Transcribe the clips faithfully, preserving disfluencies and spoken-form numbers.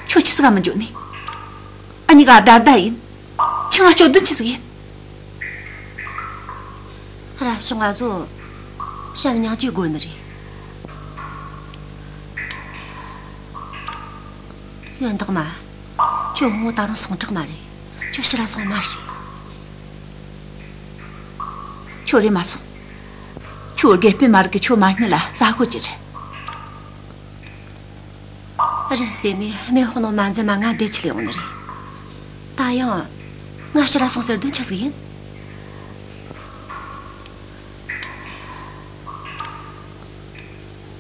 ཁྱོད་ཆི་ཟིག་ག་མི་འགྱོ་ནི། འུ་གཉིས་ཀ་ཟླ་ཟླ་ཡིན། ཁྱོས་ང་སྐྱོབ་དོན་ཆི་ཟིག་ཡིན། རབ་བྱུང་ང་ཚོ་བྱམས་སྙིང་རྗེ་དགོས་ནི་རེད། ཡོན་བདག་མ། ཁྱོད་ངོ་ད་རུང་སོང་དྲག་མ་རེད། ཁྱོད་ཕྱིར་ར་སོང་མ་ཤེས། ཁྱོད་རེམ་མ་སོང་། ཁྱོད་དགེ་སྤུན་མ་རིག་གི། ཁྱོད་མ་ཉལ་ལ་ཟ་ཤོག་ཅིག་རེད། རིན་སྲས་མོས་མེ་དཔུང་ནང་མ་འཛེམ་མ་ང་བདེ་ཆེད་ལ་ཡོང་ནི་རེད། ད་ཡང་ང་ཕྱིར་ར་སོང་ཟེར་དོན་ཆི་ཟིག་ཡིན།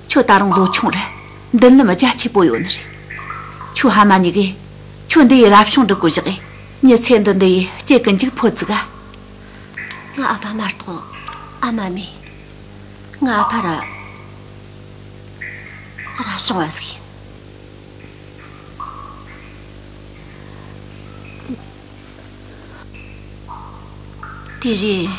ཁྱོད་ད་རུང་ལོ་ཆུང་རེད། མདུན་ལམ་རྒྱ་ཆེ་པོ་ཡོད་ནི་རེད། ཁྱོད་ཕ་མ་གཉིས་ཀས་ཁྱོད་འདི་ཡི་རབ་བྱུང་འགྲིག་གོ་བཞག་གི། མྱི་ཚེ་འདི་འདི་ཡི་སྐྱིད་གི་འཇུག་ཕོད་ཟིག་ག། ང་ཨ་ཕ་མ་གཏོགས་ཨ་མ་མེད། ང་ཨ་ཕ་ར་རབ་བྱུང་བ་ཟིག་ཡིན། དེ་རིང་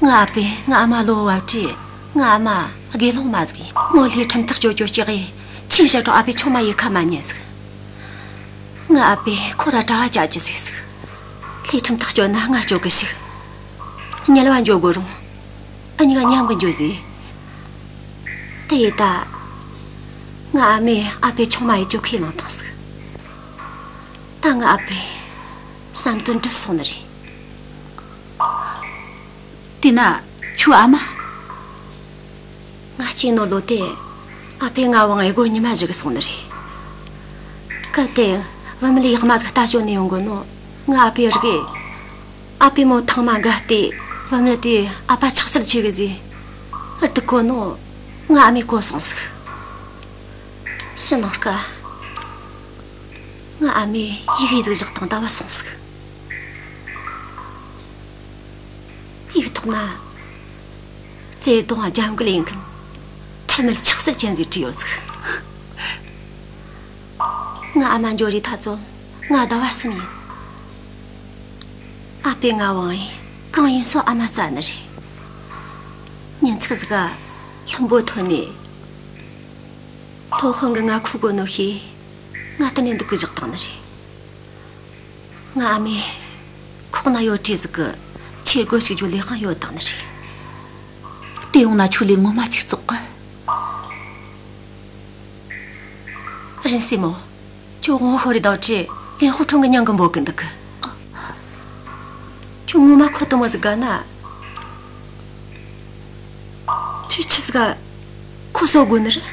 ང་ཨ་ཕས་ང་ཨ་མ་བློ་བབས་དུས། ང་ཨ་མ་དགེ་སློང་མ་ཟིག་ཡིན། མོ་ལྷའི་ཁྲིམས་ཐག་གཅོད་རྒྱུ་ཅིག་གིས་ཆོས་བཤད་རུང་ཨ་ཕས་ཆུང་མ་ཡི་ཁ་མ་ཉན་ཟིག། ང་ཨ་ཕས་ཁོ་ར་གྲྭ་བ་བྱ་རྒྱུ་ཟེར་ཟིག། ལྷའི་ཁྲིམས་ཐག་གཅོད་ན་ང་སྐྱོབ་གི་ཞོག། དམྱལ་བ་འགྲོ་དགོས་རུང་འུ་གཉིས་ཀ་མཉམ་གི་འགྲོ་ཟེར། དེ་ཡིན་ད། ང་ཨ་མས་ཨ་ཕས་ཆུང་མ་ཡི་གྱོད་ཁས་བླངས་བཏང་ཟིག། ད་ང་ཨ་ཕས་བསམ་དོན་འགྲུབ་སོང་ནི་རེད། དེས་ན་ཁྱོའི་ཨ་མ། ང་གཅིག་ནོ་ལོ་དེ་ཨ་ཕས་ང་བང་ངའི་སྒོ་ཉི་མ་བཞུགས་སོང་ནི་རེད། སྐབས་དེ་བུད་མེད་ཡག་མ་ཟིག་ལྟ་སྤྱོད་ནས་ཡོང་གོ་ནོ། ང་ཨ་ཕས་རིག་གི། ཨ་ཕས་མོ་ཐང་མ་འགའ་སྟེ། བུད་མེད་དེ་ཨ་ཕ་ཆགས་སྲེད་ཆེ་གི་ཟེར་སྡུག་གོ་ནོ། ང་ཨ་མས་གོ་སོང་ཟིག། ཕྱི་ནང་སྐབས་ང་ཨ་མས་ཡི་གེ་ཟིག་བཞག་བཏང་ད་བ་སོང་ཟིག། ཡིག་ཐོག་ན། བརྩེ་དུང་རྒྱབ་འགལ་ཡིན་མཁན། འཁྲུལ་མེད་ཆགས་སྲེད་ཅན་ཟིག་བྲིས་ཡོད་ཟིག། ང་ཨ་མ་འགྱོ་རིས་ད་ཚོད་ང་ཟླ་བ་གསུམ་ཡིན། ཨ་ཕས་ང་བང་ཡིན། གང་ཡིན་སོགས་ཨ་མ་བཙལ་ནི་རེད། ཉིན་ཅིག་ཟིག་ག་ལྷུན་པོ་ཐོན་ནས། སློབ་དཔོན་གིས་ང་ཁུག་དགོས་ནོ་ཤེས། ང་དེ་ནས་འདུག་གི་བཞག་བཏང་ནི་རེད། ང་ཨ་མས་ཁོག་ན་ཡོད་དུས་ཟིག་གི་ཆས་སྒོ་ཞིག་རྒྱུ་ལས་ཁང་ཡོད་བཏང་ནི་རེད། དེ་ཡོང་ན་ཁྱོད་ལས་ངོ་མ་ཅིག་བཙོག་གི། རིན་སྲས་མོ། ཁྱོད་དབང་ཤོར་རེ་བསྡད་དུས་ལེན་ཧོ་ཁྲོང་གི་མྱིང་གི་འབོད་གི་འདུག་གི། ཁྱོད་ངོ་མ་ཁོ་དེ་མོ་ཟིག་དགའ་ན། ཁྱོས་ཆི་ཟིག་ག་ཁོ་གསོད་དགོས་ནི་རེད།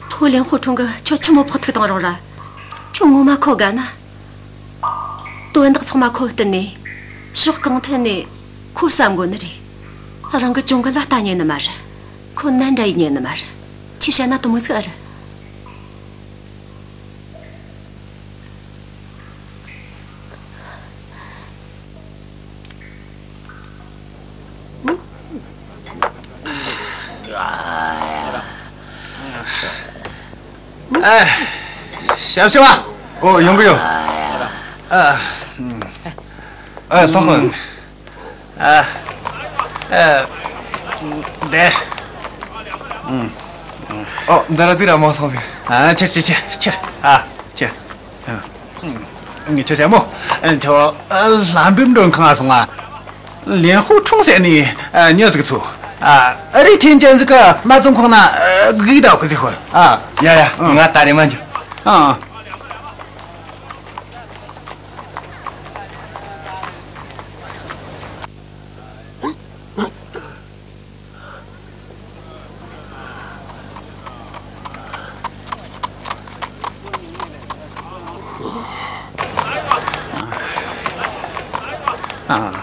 ཕུ་བོ་ལེན་ཧུ་ཁྲུང་གིས་ཁྱོད་ཆི་མོ་ཕོག་ཐུག་བཏང་རུང་ར། ཁྱོད་ངོ་མ་ཁོ་དགའ་ན། དོན་དག་ཚང་མ་ཁོ་བསྟུན་ནས། ཕྱོགས་གང་ཐད་ནས་ཁོ་བསམ་དགོས་ནི་རེད། རང་གི་གྱོང་གུན་ལ་ལྟ་ཉན་ནི་མ་རེད། ཁོ་ནན་འདྲ་ཡེད་ཉན་ནི་མ་རེད། ཁྱོས་བཤད་ན་དེ་མོ་ཟིག་ཨེ་རེད། ཨ། ཞབས་ཞུ་བ། ཨོ། ཡོང་གི་ཡོད། ཨ། ཨ། སང་ཧོན། ཨ། ཨ། དེ། ཨོ། འདི་ར་ཟིག་ར་མང་སང་ཟིག་ཨ། ཁྱེར་ཁྱེར་ཁྱེར་ཁྱེར། ཨ། ཁྱེར། ཨ། ངས་ཁྱོད་བྱ་མོ། ཨ། ཁྱོད། ཨ། ལྷ་འབུམ་མགྲོན་ཁང་ང་སོང་ང་། ལེན་ཧུ་ཁྲུང་ཟེར་ནི། ཨ། མྱི་ཟིག་ཚོ། ཨ། ཨ་རིའི་ཐེན་ཅན་ཟིག་གི་དམག་རྫོང་ཁོངས་ན། ཨ། སྒུག་བསྡད་གི་ཟིག་ཧོ། ཨ། ཡ་ཡ། ཨ། ང་ད་རེམ་མ་འགྱོ། ཨ། ཨ།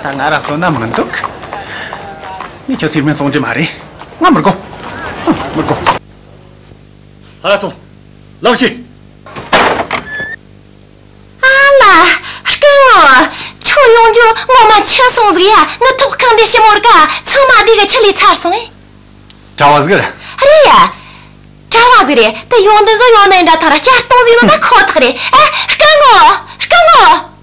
ད་ང་ར་གསོད་ན་མི་འདུག་ངས་ཁྱོད་སེམས་ནད་བཙོང་རྒྱུ་མ་རེད། ང་མི་དགོས། ཨ། མི་དགོས། ཧ་ར་སོང་། ལམ་ཤེས། ཨ་ལ། སྐུ་ངོ། ཁྱོད་ཡོང་རྒྱུ་ངོ་མ་ཆི་སོང་ཟིག་ཡ། ངའི་ཐོག་ཁང་དེ་ཞི་མོ་ར་ཀ་ཚང་མ་སྡེ་གི་ཆུ་ལས་ཚར་སོང་ངས། གྲྭ་བ་ཟིག་རེད། རེད་ཡ། གྲྭ་བ་ཟིག་རེད། དེ་ཡོང་དུས་ཚོ་ཡོང་ནི་འདྲ་ཐང་ར་སྐྱ་སྟོང་ཟིག་ནོ་ད་ཁོ་ཐག་རེད། ཨ། སྐུ་ངོ། སྐུ་ངོ།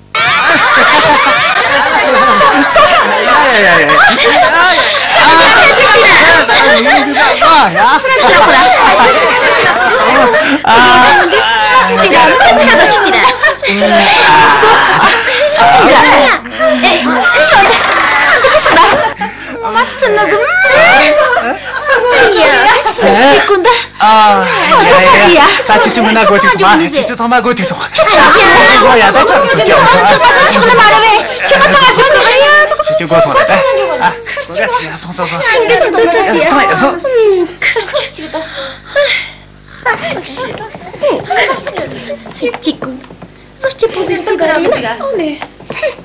ངོ་མ་སུན་ནི་ཟིག་ཨ། ཡ། སུན་གི་ཀུན་ད། ཨ། ཨ། ད་ཅི་ཅི་མིན་ན་གོ་ཅིག་སོང་། ཨ། ཅི་ཅི་ཚང་མ་གོ་ཅིག་སོང་། ཁྱོད་ཚང་མ་ཡ། ད་ཆོག་ཆོག་ཆོག་ཆོག་ནི་མ་རེད་བས། ཁྱོད་ཁ་ཐག་ཆོད་ནི་ཡ། ཅི་ཅི་གོ་སོང་། ད། ཨ། སོང་སོང་སོང་། སོང་སོང་། ཁར་ཅིག་ཅིག་ད། སུན་གི་ཀུན། ཟོ་སྐྱིད་པོ་ཟིག་ཅིག་ད་རེད་ན། ཨོ་ནེ།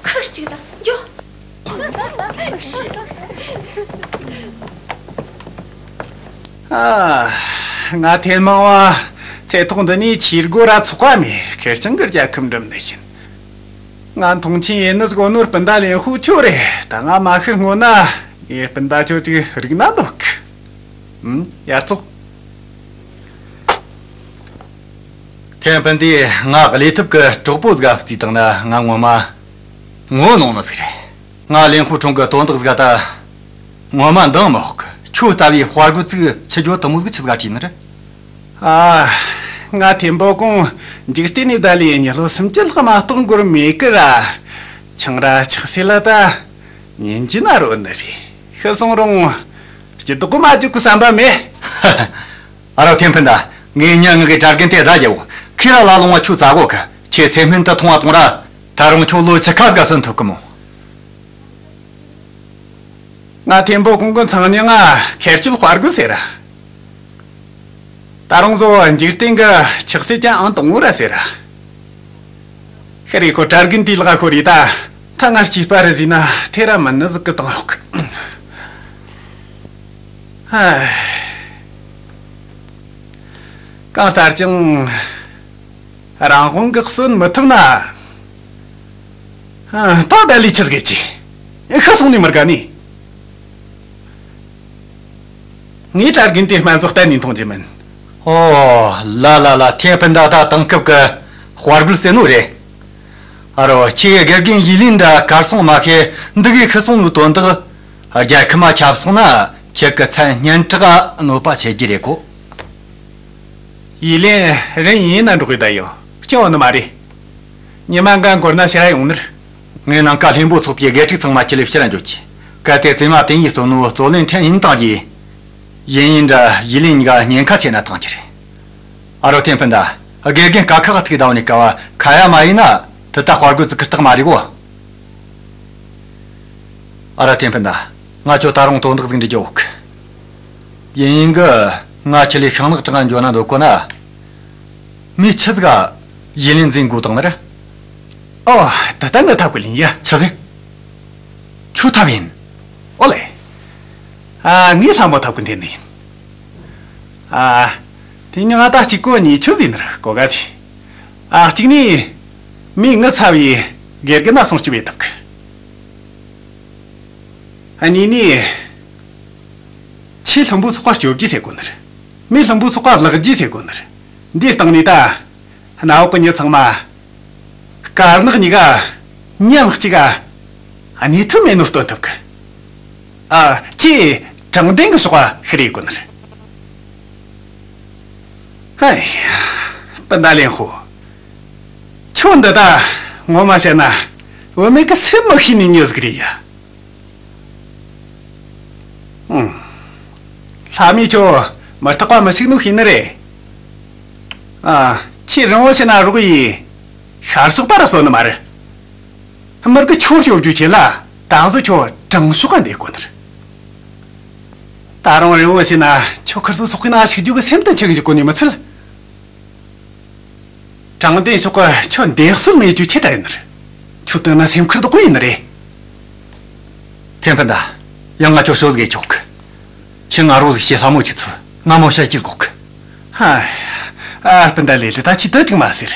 ཁར་ཅིག་ད། འགྱོ། ཨ། ང་ཐེན་མང་བ་ཚེ་ཐོག་འདི་ནས་ཆོས་སྒོ་ར་ཚོགས་པ་མེད། ཁེར་རྐྱང་གི་རྒྱལ་ཁབ་འགྲིམ་ནི་ཡིན། ང་མཐོང་ཆེན་ཡེད་ནི་ཟིག་ཡོད་ནོ་སྤུན་ཟླ་ལེན་ཧུ་ཁྱོད་རེད། ད་ང་མ་ཤི་སྔོན་ན་ངས་སྤུན་ཟླ་ཁྱོད་ཅིག་རིག་ན་འདོད་གི། ཨུམ། ཡར་ཙོག་ཐེན་སྤུན་ཟླས་ང་བློས་ཐུབ་ཀྱི་གྲོགས་པོ་ཟིག་བརྩིས་བཏང་ན་ང་ངོ་མ་ངོ་གནོང་ནི་ཟིག་རེད། ང་ལེན་ཧུ་ཁྲུང་གི་དོན་དག་ཟིག་ད་ངོ་མ་འདང་མི་ཧོག་ཁྱོད་ལྟ་བུའི་དཔའ་རྒོད་ཅིག་འཆི་རྒྱུ་དེ་མོ་ཟིག་ཆི་ཟིག་བྱས་ནི་རེད། ཨ། ང་ཐེན་པོ་ཀོང་འཇིག་རྟེན་ནས་བསྡད་ལས་མྱི་ལོ་སུམ་ཅུ་ལྷག་མ་གཏོགས་འགོར་མེད་ཀི་ར། ཆང་ར་ཆགས་སྲེད་ལ་ད་ཉིན་གཅིག་ན་རོལ་ནི་རེད། ཤི་སོང་རུང་སྐྱིད་སྡུག་གི་མ་བརྗོད་གི་བསམ་པ་མེད། ཨ་རོ་ཐེན་སྤུན་ཟླ། ངས་ཉན། ངེད་ཀྱི་གྲྭ་རྒན་དེ་བདའ་རྒྱབ་བོ། ཁོས་ར་ལ་ལོང་བ་ཁྱོད་བཙལ་གོ་གི། ཁྱེད་སེམས་སྨན་དེ་འཐུང་བ་གཏོང་ར། ད་རུང་ཁྱོད་ལོ་བཅུ་ཁ་ཟིག་ག་སོན་ཐུབ་གི་མོ། ང་ཐེན་པོ་ཀོང་གི་མཚང་མྱིང་ང་ཁེར་སྐྱོད་དཔའ་རྒོད་ཟེར་ར། ད་རུང་བཟོ་འཇིག་རྟེན་གི་ཆགས་སྲེད་ཅན་ཨང་དང་པོ་ར་ཟེར་ར། ཤི་རེ་ཁོ་གྲྭ་རྒན་དེའི་ལག་ཤོར་རེ་ད། ད་ང་སྐྱེས་པ་རེད་ཟེར་ན་དེ་ར་མིན་ནི་ཟིག་གི་དང་ལོག་ཧ། གང་ལྟར་ཀྱང་རང་དབང་གིས་གསོན་མི་ཐུབ་ན། ཨ། ད་བསྡད་ལས་ཆི་ཟིག་གི། ཤི་སོང་ནས་མི་དགའ་ནི། ངས་གྲྭ་རྒན་དེ་སྨན་བཟོ་གཏན་ནས་འཐུང་རྒྱུ་མིན། ཨོ། ལ་ལ་ལ། ཐེན་སྤུན་ཟླ་ད་དེང་སྐབས་ཀྱི་དཔའ་རྒོད་ཟེར་ནོ་རེད། ཨ་རོ། ཁྱེད་དགེ་རྒན་ཡི་ལིན་འདྲ་གར་སོང་མ་ཤེས། འདི་གིས་ཤི་སོང་ནོ་དོན་དག་རྒྱལ་ཁབ་མ་ཁྱབ་སོང་ན་ཁྱེད་ཀྱི་མཚན་སྙན་གྲགས་གནོད་པ་ཆེ་རྒྱུ་རེད་གོ། ཡི་ལིན་རིན་ཡིན་ན་འགྲོགས་གི་བསྡད་ཡོད། སྐྱོན་ཡོད་ནི་མ་རེད། ཉི་མ་འགའ་འགོར་ན་ཕྱིར་ར་ཡོང་ནི་རེད། ངས་ནངས་ཀ་ལྷུན་པོ་ཚོགས་པའི་དགེ་ཕྲུག་ཚང་མ་ཁྲིད་ལས་ཕྱིར་ར་འགྱོ་རྒྱུ། གལ་ཏེ་བཙུན་མ་ཏིན་ཡིས་གསོད་ནོ་རྩོད་ལེན་ཁྲིམས་ཡིན་བཏང་རྒྱུ། ཡིན་ཡིན་འདྲ་ཡི་ལིན་གཉིས་ཀ་ཉེན་ཁ་ཆེ་ན་བཏང་རྒྱུ་རེད། ཨ་རོ་ཐེན་སྤུན་ཟླ། དགེ་རྒན་དཀའ་ཁག་ཐུག་བསྡད་ནི་ཀ་བ་ཁ་ཡ་མ་ཡིན་ན་དེ་ད་དཔའ་རྒོད་ཙི་ཀི་སྟག་མ་རེད་གོ། ཨ་ར་ཐེན་ཕུན་ད། ང་ཁྱོད་ད་རུང་དོན་དག་ཟིག་འདྲི་རྒྱུ་ཡོད་གི། ཡིན་ཡིན་གི། ང་ཁྱེད་ལས་ཤིང་ནག་གྲང་ང་འགྱོ་ན་འདོད་གོ་ན། མི་ཆི་ཟིག་ག་ཡིན་ལེན་འཛིན་དགོས་དང་ནི་ར། ཨོ། ད་ལྟ་ངི་ཐབས་གི་ལིན་ཡ། ཆི་ཟིག་ཁྱོད་ཐབས་ཡིན། ཨོ་ལེ། ཨ། ངས་ལྷ་མོ་ཐབས་གི་འཐེན་ནི་ཡིན། ཨ། དེ་ནི་ང་ད་གཅིག་གོ་གཉིས་ཆོད་ཟིན་ནི་ར་གོ་ག་ཟིག་ཨ། གཅིག་ནི། མི་ངི་ཚ་བའི་དགེ་རྒན་ན་སྲུང་སྐྱོབ་ཡེད་ཐུབ་གི། ཨ། གཉིས་ནི། ཆེས་ལྷུན་པོ་ཚོགས་པ་སྐྱོབ་རྒྱུ་ཟེར་གོ་ནི་ར། མི་ལྷུན་པོ་ཚོགས་པ་བརླག་རྒྱུ་ཟེར་གོ་ནི་ར། འདིའི་སྟེང་ནས་ད། གནམ་འོག་གི་མྱི་ཚང་མ། དཀར་ནག་གཉིས་ཀ་མཉམ་གཅིག་ག་གནས་ཐབས་མེད་ནོ་སྟོན་ཐུབ་གི། ཨ། ཁྱེད་དྲང་བདེན་གི་ཕྱོགས་ག་ཧི་རེ་གོ་ནི་རེད། ཧའི། སྤུན་ཟླ་ལེན་ཧོ། ཁྱོད་འདི་ད་ངོ་མ་བཤད་ན་བུད་མེད་གི་སེམས་མི་ཤེས་ནི་མྱི་ཟིག་རེད་ཡ། ཨང་། ལྷ་མོས་ཁྱོད་མི་རྟག་པ་མི་ཞིག་ནོ་ཤེས་ནི་རེད། ཨ། ཁྱེད་རིན་བོ་ཞིག་ན་རོགས་ཡེ། ཤར་ཕྱོགས་པ་ར་གསོད་ནི་མ་རེད། མི་རྒི་ཁྱོད་ཤོབ་རྒྱུ་ཆེ་ལ། ད་གཟོད་ཁྱོད་དྲང་ཕྱོགས་ག་འདེད་གོ་ནི་རེད། ད་རུང་རིན་བོ་ཞིག་ན་ཁྱོད་ཁིར་སོ་སོག་གི་ནང་ཞུགས་རྒྱུ་གི་སེམས་དེ་ཆེ་གི་ཞིག་གོ་ནི་མི་ཚད། དྲང་བདེན་ཕྱོགས་གི་ཁྱོད་འདེད་སྲོལ་མེད་རྒྱུ་ཆེ་དྲག་ཡིན་ནི་རེད། ཁྱོད་དེ་ན་སེམས་ཁུར་དོག་པོ་ཡིན་ནི་རེད། ཐེན་ཕུན་ད། ཡང་ང་ཁྱོད་ཤོད་གི་ཆོག་གི། ཁྱེད་ང་རོ་ཟིག་བྱེད། ལྷ་མོ་ཆི་ཚུ་ང་མོ་བྱ་སྐྱིད་གོ་གི། ཧ། ཨ། སྤུན་ཟླ་ལེ་ལེ། ད་ཁྱེད་དེ་ཅིག་མ་ཟེར།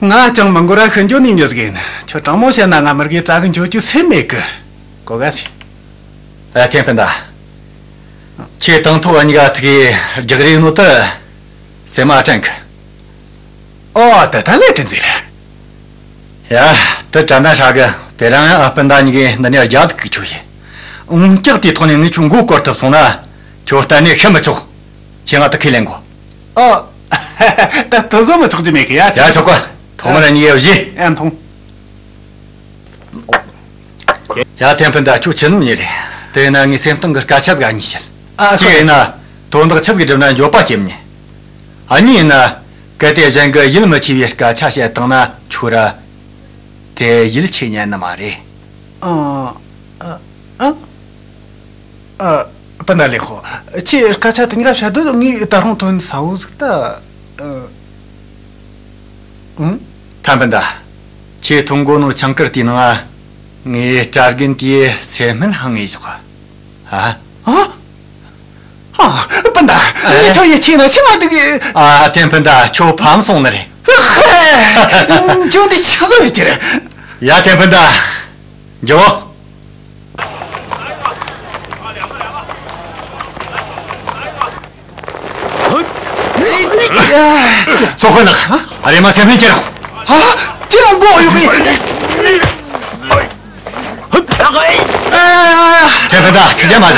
ང་ཅང་མི་འགོར་ར་ཤི་འགྱོ་ནི་མྱི་ཟིག་ཡིན། ཁྱོད་དྲང་མོ་བཤད་ན་ང་མི་རྒས་རྩ་གི་འགྱོ་རྒྱུ་སེམས་མེད་གི། གོ་ག་ཟིག་ཨ། ཐེན་ཕུན་ད། ཁྱེད་དང་ཐོག་གཉིས་ཀ་ཐུག་གི་རྒྱག་རེས་ནོ་དེ། སེམས་མ་དྲན་གི། ཨོ། དེ་ད་ལས་དྲིན་ཟིག་རེད། ཡ། དེ་དྲན་ད་ཧྲ་གི། དེ་རིང་ཨ་སྤུན་ཟླ་གཉིས་ཀས་འདི་ནས་རྒྱ་ཟིག་གི་ཆོད་ཡིན། འུང་སྐྱག་དེའི་ཐོག་ནས་ངས་ཁྱོད་མགོ་སྐོར་ཐུབ་སོང་ན། ཁྱོད་གཏན་ནས་ཤི་མི་ཆོག་ཁྱེད་ང་དེ་ཁས་ལེན་དགོ། ཨོ། ད་དེ་བཟོ་མི་ཆོག་རྒྱུ་མེད་གི་ཡ། ཡ། ཆོག་གི། ཐོག་མར་གཉིས་ཀས་བཞེས། ཨ། འཐུང་། ཡ། ཐེན་ཕུན་ད། ཁྱོད་ཆི་ནོ་ཉེ་རེད། དེ་ཡིན་ན་ངས་སེམས་གཏིང་གི་སྐད་ཆ་ཟིག་གཉིས་བཤད། ཨ། གཅིག་ཡིན་ན། དོན་དག་ཆི་ཟིག་སྒྲུབ་ན་འགྱོད་པ་སྐྱེ་མི་ཉན། ཨ། གཉིས་ཡིན་ན། གལ་ཏེ་གཞན་གྱིས་ཡིད་མི་ཆེས་པའི་སྐད་ཆ་བཤད་བཏང་ན་ཁྱོད་ར་དེ་ཡིད་ཆེས་ཉན་ནི་མ་རེད། ཨ། ཨ། ཨ། ཨ། སྤུན་ཟླ་ལེན་ཧོ། ཁྱེད་སྐད་ཆ་དེ་གཉིས་ཀ་བཤད་དུས་ངས་ད་རུང་དོན་ཟབ་བོ་ཟིག་ད། ཨ། ཨང་། ཐེན་ཕུན་ད། ཁྱེད་འཐུང་གོ་ནོ་ཆང་ཁུར་དེའི་ནང་ང་ངས་སྐྲ་རྒན་དེའི་སེམས་སྨན་བླངས་ངེས་བཞག་ཨ། ཨ། ཨ། སྤུན་ཟླ། ཨ། ངས་ཁྱོད་ཡིད་ཆེས་ན་ཆི་མ་འདུག་ཨ། ཐེན་ཕུན་ད། ཁྱོད་ཕམ་སོང་ནི་རེད། ཧེ། ཁྱོད་འདི་ཆི་ཟིག་ཡོད་ཀྱི་རེད། ཡ། ཐེན་ཕུན་ད། འགྱོ། སོ་ཁོ་ནག་ཨ་རེ་མ་སེམས་ལྷིང་ཁྱེར་རོགས། ཨ། ཅི་ཡང་མགོ་གཡོག་གི། ཨ། ཐེན་ཕུན་ད། ཁྱི་རྒྱ་མ་ཟ།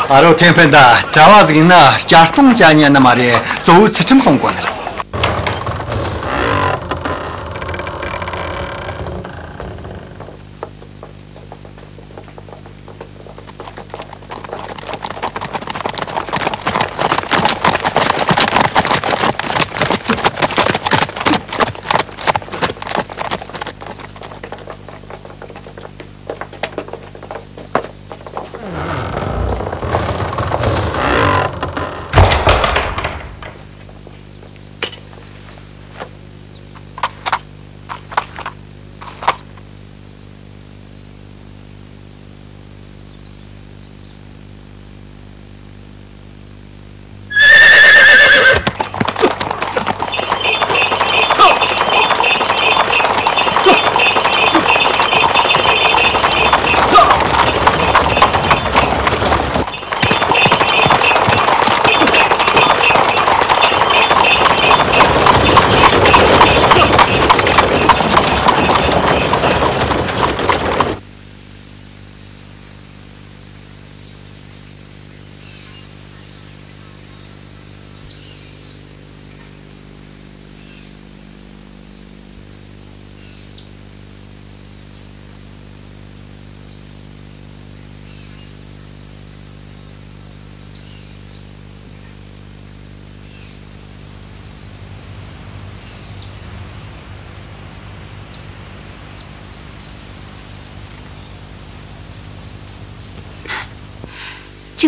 ཨ་རོ། ཐེན་ཕུན་ད། གྲྭ་བ་ཟིག་ཡིན་ན་བསྐྱར་གཏོང་བྱ་ཉན་ནི་མ་རེད། གཙོ་བོ་ཚུལ་ཁྲིམས་སྲུང་དགོས་ནི་རེད།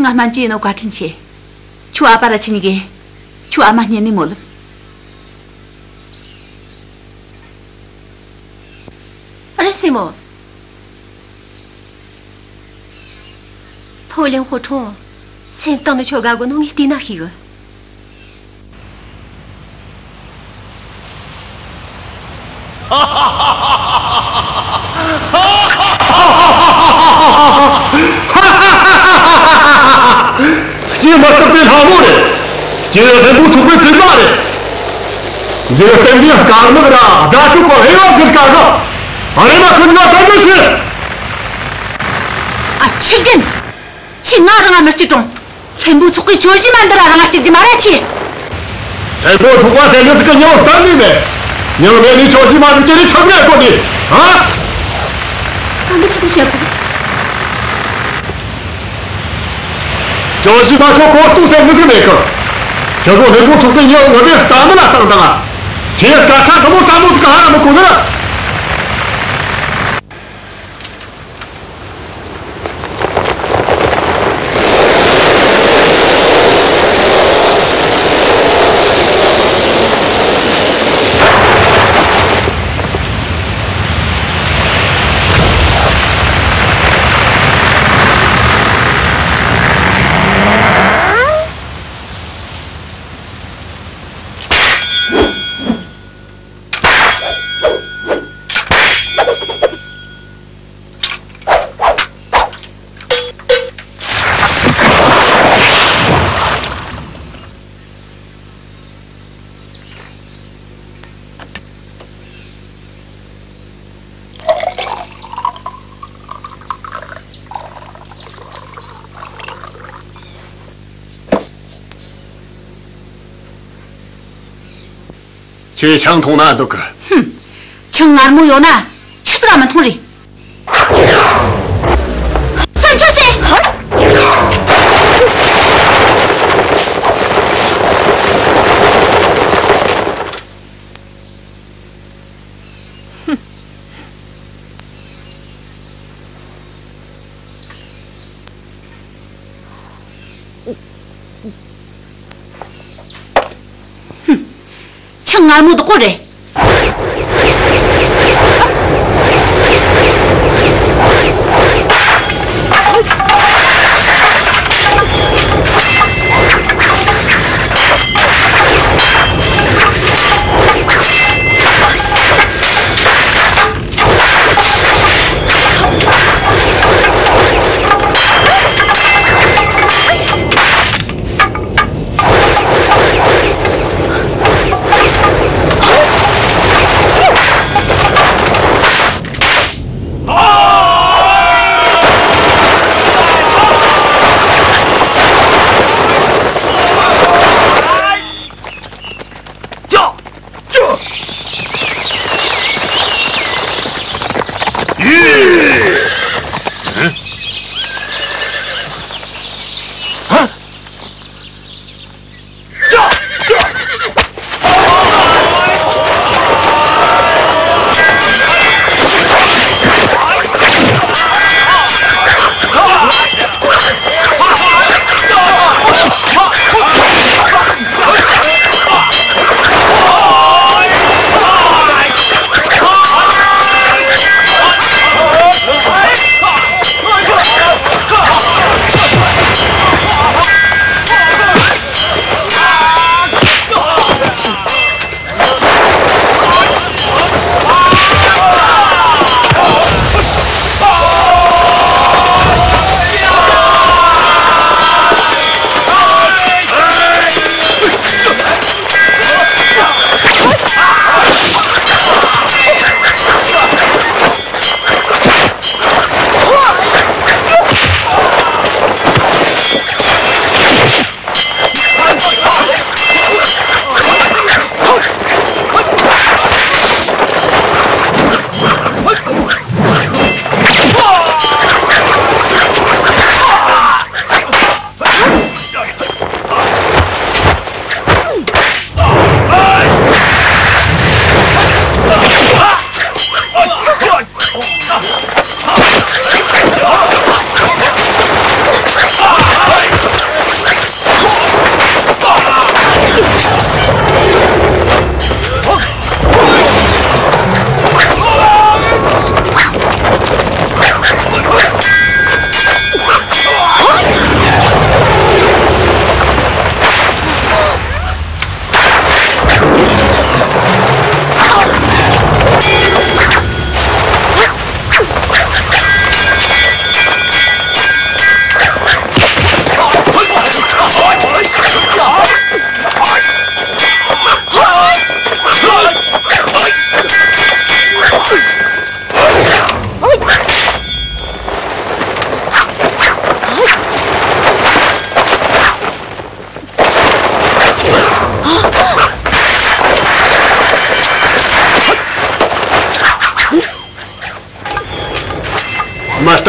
ང་སྨན་བཅོས་ཡེ་ནོ་བཀའ་དྲིན་ཆེ། ཁྱོའི་ཨ་ཕ་ར་ཁྱེད་གཉིས་ཀས་ཁྱོའི་ཨ་མ་རྙེད་ནི་མོ་ལབ། རེད་སྲས་མོ། ཕོ་ལིན་ཧོ་ཁྲོང་སེམས་གཏིང་ནས་ཁྱོ་དགའ་གོ་ནོ་ངས་བལྟས་ན་ཤེས་གི། སྐྱེས་མ་ཐག་པའི་ལྷ་མོ་རེད། སྐྱེས་ལྷུན་པོ་ཐུག་པའི་བཙུན་མ་རེད། འཇིག་རྟེན་འདིའི་དཀར་ནག་ར་དགྲ་གྲོགས་པ་ཧེ་བ་གི་དཀར་ནག་རེད་ན་ཁོ་ཉོ་དམ་མི་ཤེས། ཨ། ཆི་རྒན། ཁྱོས་ང་རང་ང་མི་སྐྱུར་རུང་། ལྷུན་པོ་ཚོགས་པའི་ཇོ་བཞི་མ་འདི་ར་རང་ང་སྐྱུར་རྒྱུ་མ་རེད་ཁྱོས། ལྷུན་པོ་ཚོགས་པ་ཟེར་ནི་ཟིག་གི་མྱིང་གཏན་ནས་མེད། མྱིང་མེད་ནི་ཇོ་བཞི་མ་ཟིག་ཅི་རེད་ཆགས་ནས་གོ་ནི། ཨ། ཨ་མ་ཆི་གི་བཤད་གོ། ཇོ་བཞི་མ་ཁྱོད་ཁོ་ལྟོས་ཟེར་ནི་ཟིག་མེད་གི། ཁྱོད་ཁོ་ལྷུན་པོ་ཚོགས་པའི་མྱིང་ངོ་མས་གཏམ་མི་ལ་བཏང་བཏང་ང་། ཁྱེད་སྐད་ཆ་དེ་མོ་ཙམ་མོ་ཟིག་ཧ་ར་མི་གོ་ནི་ར། ཁྱོས་ཆང་འཐུང་ན་འདོད་གི། ཧུམ། ཆང་མངར་མོ་ཡོད་ན་ཆི་ཟིག་ག་མི་འཐུང་རེད། སེམས་ཆུང་བྱོས། ཆང་མངར་མོ་དག་གོ་རེད།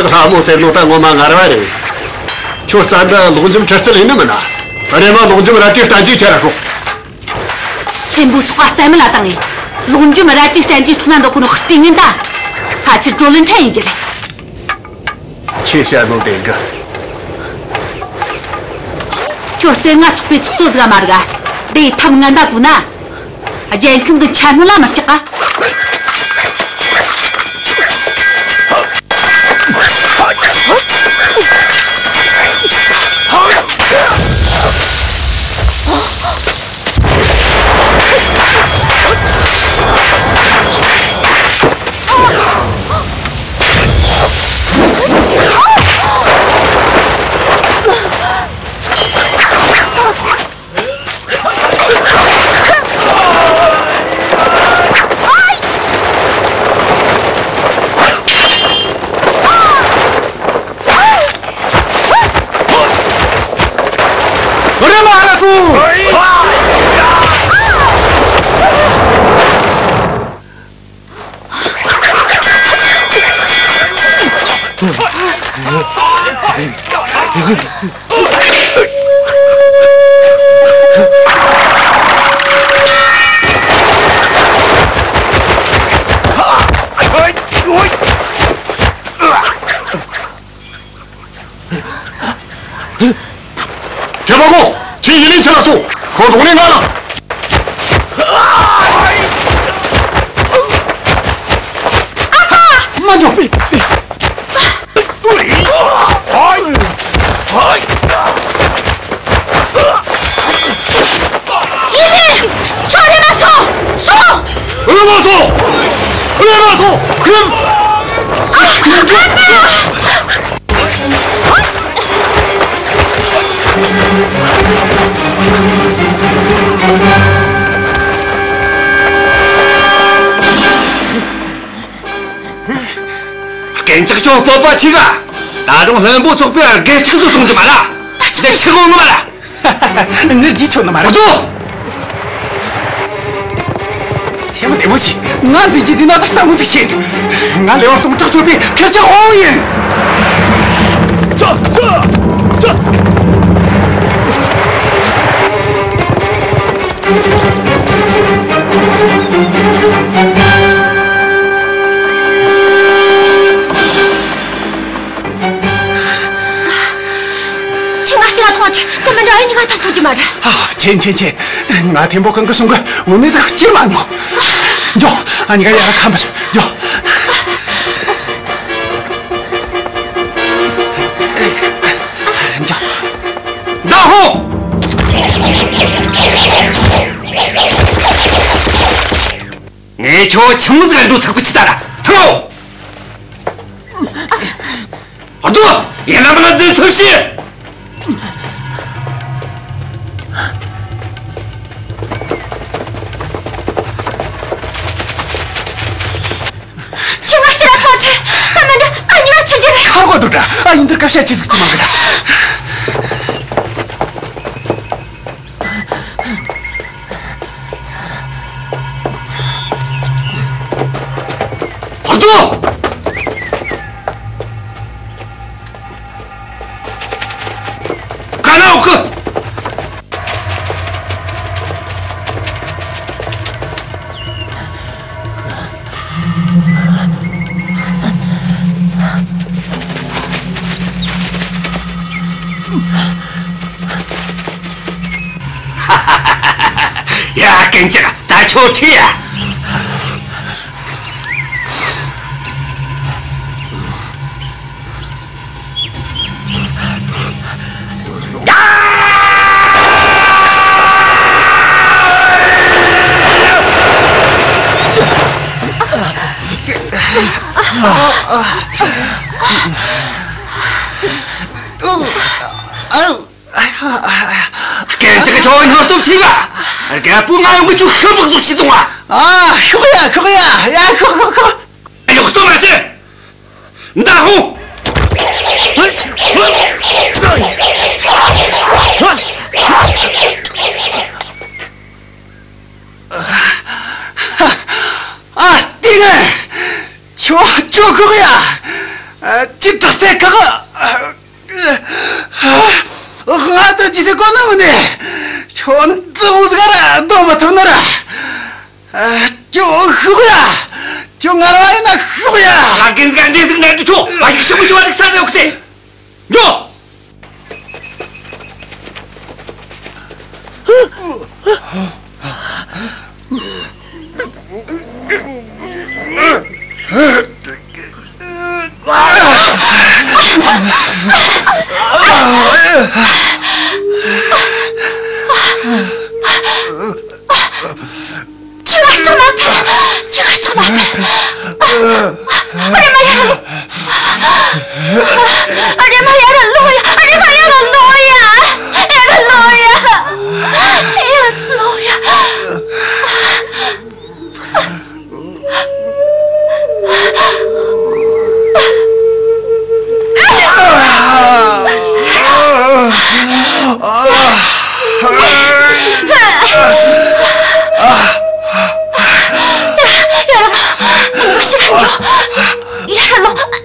ལྷ་མོ་ཟེར་ནོ་ད་ངོ་མ་ངར་བ་རེད། ཁྱོད་རྩ་འདི་ལོག་འཇོམས་ཁྲི་རྩལ་ཡིན་ནི་མིན་ན། རེམ་མ་ལོག་འཇོམས་རལ་གྲིའི་བསྟན་བཅོས་ཁྱེར་ར་ཤོག་ལྷུན་པོ་ཚོགས་པ་རྩ་མེད་ལ་བཏང་ངས། ལོག་འཇོམས་རལ་གྲིའི་བསྟན་བཅོས་འཕྲོག་ན་འདོད་གོ་ནོ་ལྟས་ངན་ད། ཕལ་ཆེར་བགྲོ་གླེང་འཕྲལ་ཡིན་རྒྱུ་རེད། ཁྱོས་བཤད་ནོ་བདེན་གི། ཁྱོད་རྩེ་ལྔ་ཚོགས་པའི་ཚོགས་གཙོ་ཟིག་མ་རེད་ག་དེའི་ཐབས་ངན་པ་བུ་ན། རྒྱལ་ཁམས་ཀྱི་འཆར་སྣང་ལ་མི་སྐྲག་ག་ཁྱེད་པ་ཀོ། ཁྱེད་ཡིན་ལས་ཆེ་ལ་སོ། ཁོ་གདོང་ནས་ང་ལ། མ་འཇོག་ཡིན་ལས། ཁྱོད་རེམ་མ་སོང་། སོང་། རེམ་མ་སོང་། རེམ་མ་སོང་། རེམ། ཨ། ཨ་ཕ། རྐྱེན་ཅག་ཁྱོད་སྤོབས་པ་ཆེ་ག་ད་རུང་ལྷུན་པོ་ཚོགས་པའི་དགེ་ཕྲུག་ཚོ་གཏོང་རྒྱུ་མ་ལ། ད་ཆི་ཟིག་ཆི་གོ་ནི་མ་ལ། ནི་རྗེས་ཆོད་ནི་མ་རེད་དོ། སེམས་བདེ་མོ་བྱོས། ང་འཛིན་གྱི་འཛིན་ན་ད་རྩ་མོ་ཟིག་བྱེད། ང་ལེ་བར་སྟོང་ཕྲག་གཅོད་པའི་ཁེར་རྐྱང་དབང་བོ་ཡིན། ཅག་ཅག་ཅག་ཁྱོས་ང་ལྕགས་ཐོག་ཁྲིད། དེ་མིན་འདྲ་ཨ་གཉིས་ཀ་ཐར་ཐུབ་ཀྱི་མ་རེད། ཨ། ཆེན་ཆེན་ཆེན། ང་ཐེན་པོ་གང་གི་གསུང་གི་འོ་མེ་དག་ཅི་མ་མྱོང་། འགྱོ། ཨ་གཉིས་ཀ་ཡར་ཁམས་པར་འགྱོ། འགྱོ། ད་ཧོ། ངས་ཁྱོད་ཆི་མོ་ཟིག་འགྲོ་ཐུབ་གི་ཆི་ད་ར་ཐུབ། ཨ་དོ། ཡིན་ན་མིན་ན་འཛིན་ཐུབ་ཤི། ཁྱོས་ང་ལྕགས་ཐོག་ཁྲིད། ད་མིན་འདྲ་ཨ་གཉིས་ཀ་ཆི་རྒྱུ་རེད། ཁར་གོ་འདུག་དྲ། ཨ་ཡིན་འདིར་སྐད་ཆ་ཅི་ཟིག་ཅི་མ་གི་དྲ། ཨ་དོ། ཀ་ན་འོ་ཁུ། ཡ། རྐྱེན་ཅག་ད་ཁྱོད་ཁྲིད་ཡ། རྐྱེན་ཅག་ཁྱོད་སྙིང་སྟོབས་ཆེ་ག་རྒད་པོ་ང་ཡོང་གི་ཁྱོད་ཤི་བག་བཟོ་ཤི་སོང་ང་། ཨ། ཤོག་ཡ། ཤོག་ཡ། ཡ། ཤོག་ཤོག་ཤོག་ཡོག་སོ་མ་བྱེད། མདའ་ཧོ། ཨ། ལྟས་ངན། ཁྱོད་ཁྱོད་ཤོག་ཡ། ཨ། ཁྱོད་དྲག་རྩལ་ཁག་ང་ད་ཅི་ཟེར་གོ་ནི་མིན་ནི། ཁྱོད་འདི་མོ་ཟིག་ར་སྡོད་མི་ཐུབ་ནི་ར། ཨ། ཁྱོད་ཤོག་ཡ། ཁྱོད་ངར་བ་ཡིན་ན་ཤོག་ཡ། ང་གིན་ཟིག་འདྲེ་ཟིག་ནས་འདི་ཁྱོད་བ་ཞིག་ཤོག་གི་ཁྱོད་བ་ཟིག་ས་ནས་འོག་སྟེ། འགྲོ། ཁྱོད་ང་ཅང་མ་ཕེ། ཁྱོད་ང་ཅང་མ་ཕེ། ཨ་རེ་མ་ཡར་ལོངས། ཨ་རེ་མ་ཡར་ལོངས་ཡ། ཨ་རེ་མ་ཡར་ལོངས་ཡ། ཡར་ལོངས་ཡ། ཡར་ལོངས་ཡ། ཡར་ལོངས། ཡར་ལོངས། ཡར་ལོངས། ཡར་ལོངས། ཡར་ལོངས།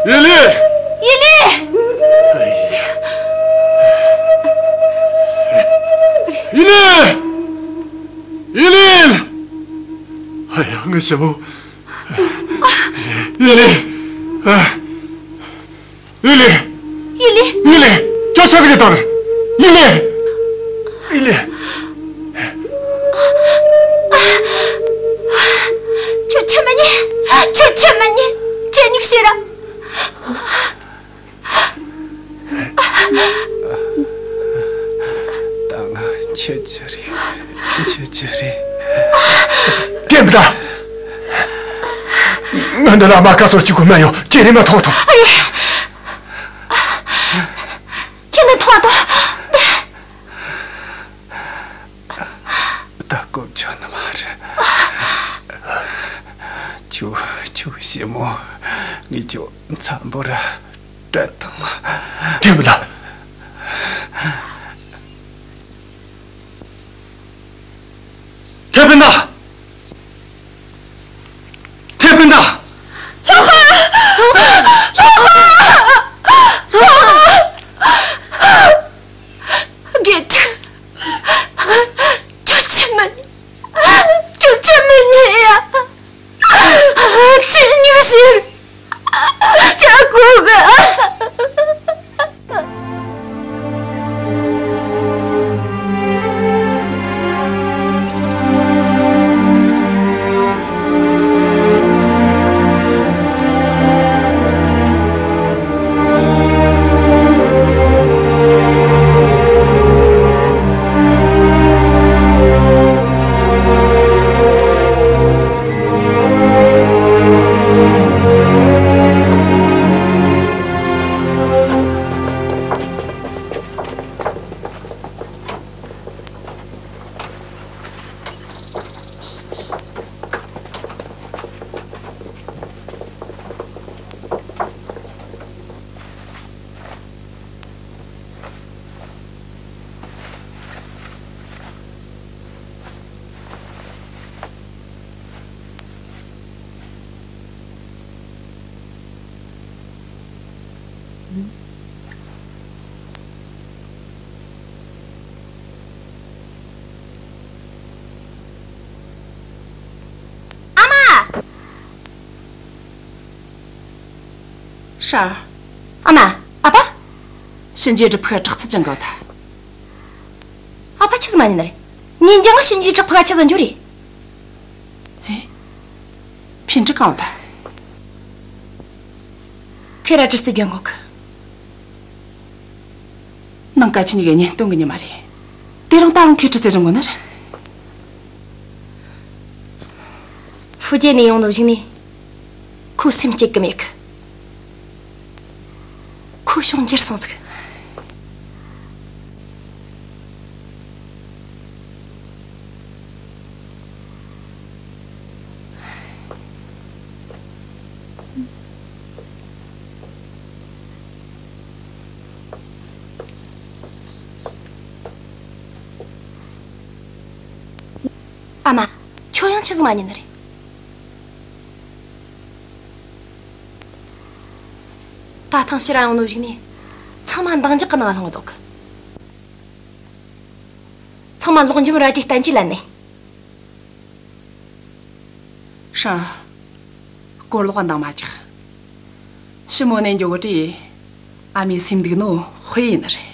ཡི་ལིན། ཡི་ལིན། ཡི་ལིན། ཡི་ལིན། ཨ་ཡ། ངའི་ཞི་མོ། ཡི་ལིན། ཨ། ཡི་ལིན། ཡི་ལིན། ཡི་ལིན། ཁྱོད་ཆི་ཟིག་གི་དོན། ཡི་ལིན། ཡི་ལིན། ཁྱོད་ཆི་མི་ཉན། ཁྱོད་ཆི་མི་ཉན། ཁྱོད་ཉིག་ཤེས་ར། ད་ང་འཆི་རྒྱུ་རེད། འཆི་རྒྱུ་རེད། དེ་མི་ད། ང་འདི་ལ་རྨ་ཁ་སོར་གཅིག་གོ་མ་ཡོང་། ཁྱེད་རེ་མ་ཐོག་ཐོག་ཨ་རེ། ཁྱེད་འདི་ཐོག་ཐོག་ད་གོ་ཆོད་ནི་མ་རེད། ཁྱོད། ཁྱོད་ཞི་མོ། ངས་ཁྱོད་འཚམ་པོ་ར་དྲན་བཏང་མ། དེ་མི་ད། ཐེ་ཕན་ད། ཐེ་ཕན་ད། ལྷག་པ། ལྷག་པ། ལྷག་པ། དགེ་ཕྲུག་ཁྱོད་ཆི་མི་ཉན། ཁྱོད་ཆི་མི་ཉན་ཡ། ཁྱོད་ཉིག་ཤེས། ཁྱོད་གོ་ག་ཨ་མ། ཧྲ། ཨ་མ། ཨ་ཕ། གཤིན་རྗེའི་གྲུབ་ཕུག་དྲག་རྩལ་ཅན་གོ་ད། ཨ་ཕ་ཆི་ཟིག་མ་ཉན་ནི་རེད། ཉིན་རྒྱང་ང་གཤིན་རྗེའི་གྲུབ་ཕུག་ག་ཆི་ཟིག་འགྱོ་རེད། ཧེ། ཕིན་ཀྲི་གང་ད། ཁེ་ར་གྲི་རྩལ་རྒྱན་གོ་གི། ནང་ཀ་ཆི་ཉི་གི་གཉེན་སྟོན་གི་ཉི་མ་རེད། དེ་རིང་ད་རུང་ཁེ་གྲི་རྩལ་རྒྱན་གོ་ནི་རེད། ཕུ་རྒྱལ་ནས་ཡོང་ནོ་ཞིག་ནས། ཁོ་སེམས་སྐྱིད་གི་མེད་གི། ཁོ་ཤོང་འགྱུར་སོང་ཟིག། ཨ་མ། ཁྱོད་ཡང་ཆི་ཟིག་མ་ཉན་ནི་རེད། ད་ཐེངས་ཕྱིར་ར་ཡོང་ནོ་ཞིག་ནས། ཚང་མ་འདང་རྒྱག་གི་ནང་ལྷུང་འདུག། ཚང་མ་ལོག་འཇོམས་རལ་གྲིའི་བསྟན་བཅོས་ལེན་ནས། ཧྲང་། སྐོར་ལོག་འདང་མ་རྒྱག། ཞི་མོ་ནས་འགྱོ་གི་དྲིས། ཨ་མའི་སེམས་སྡུག་ནོ་དཔེ་ཡིན་ནི་རེད།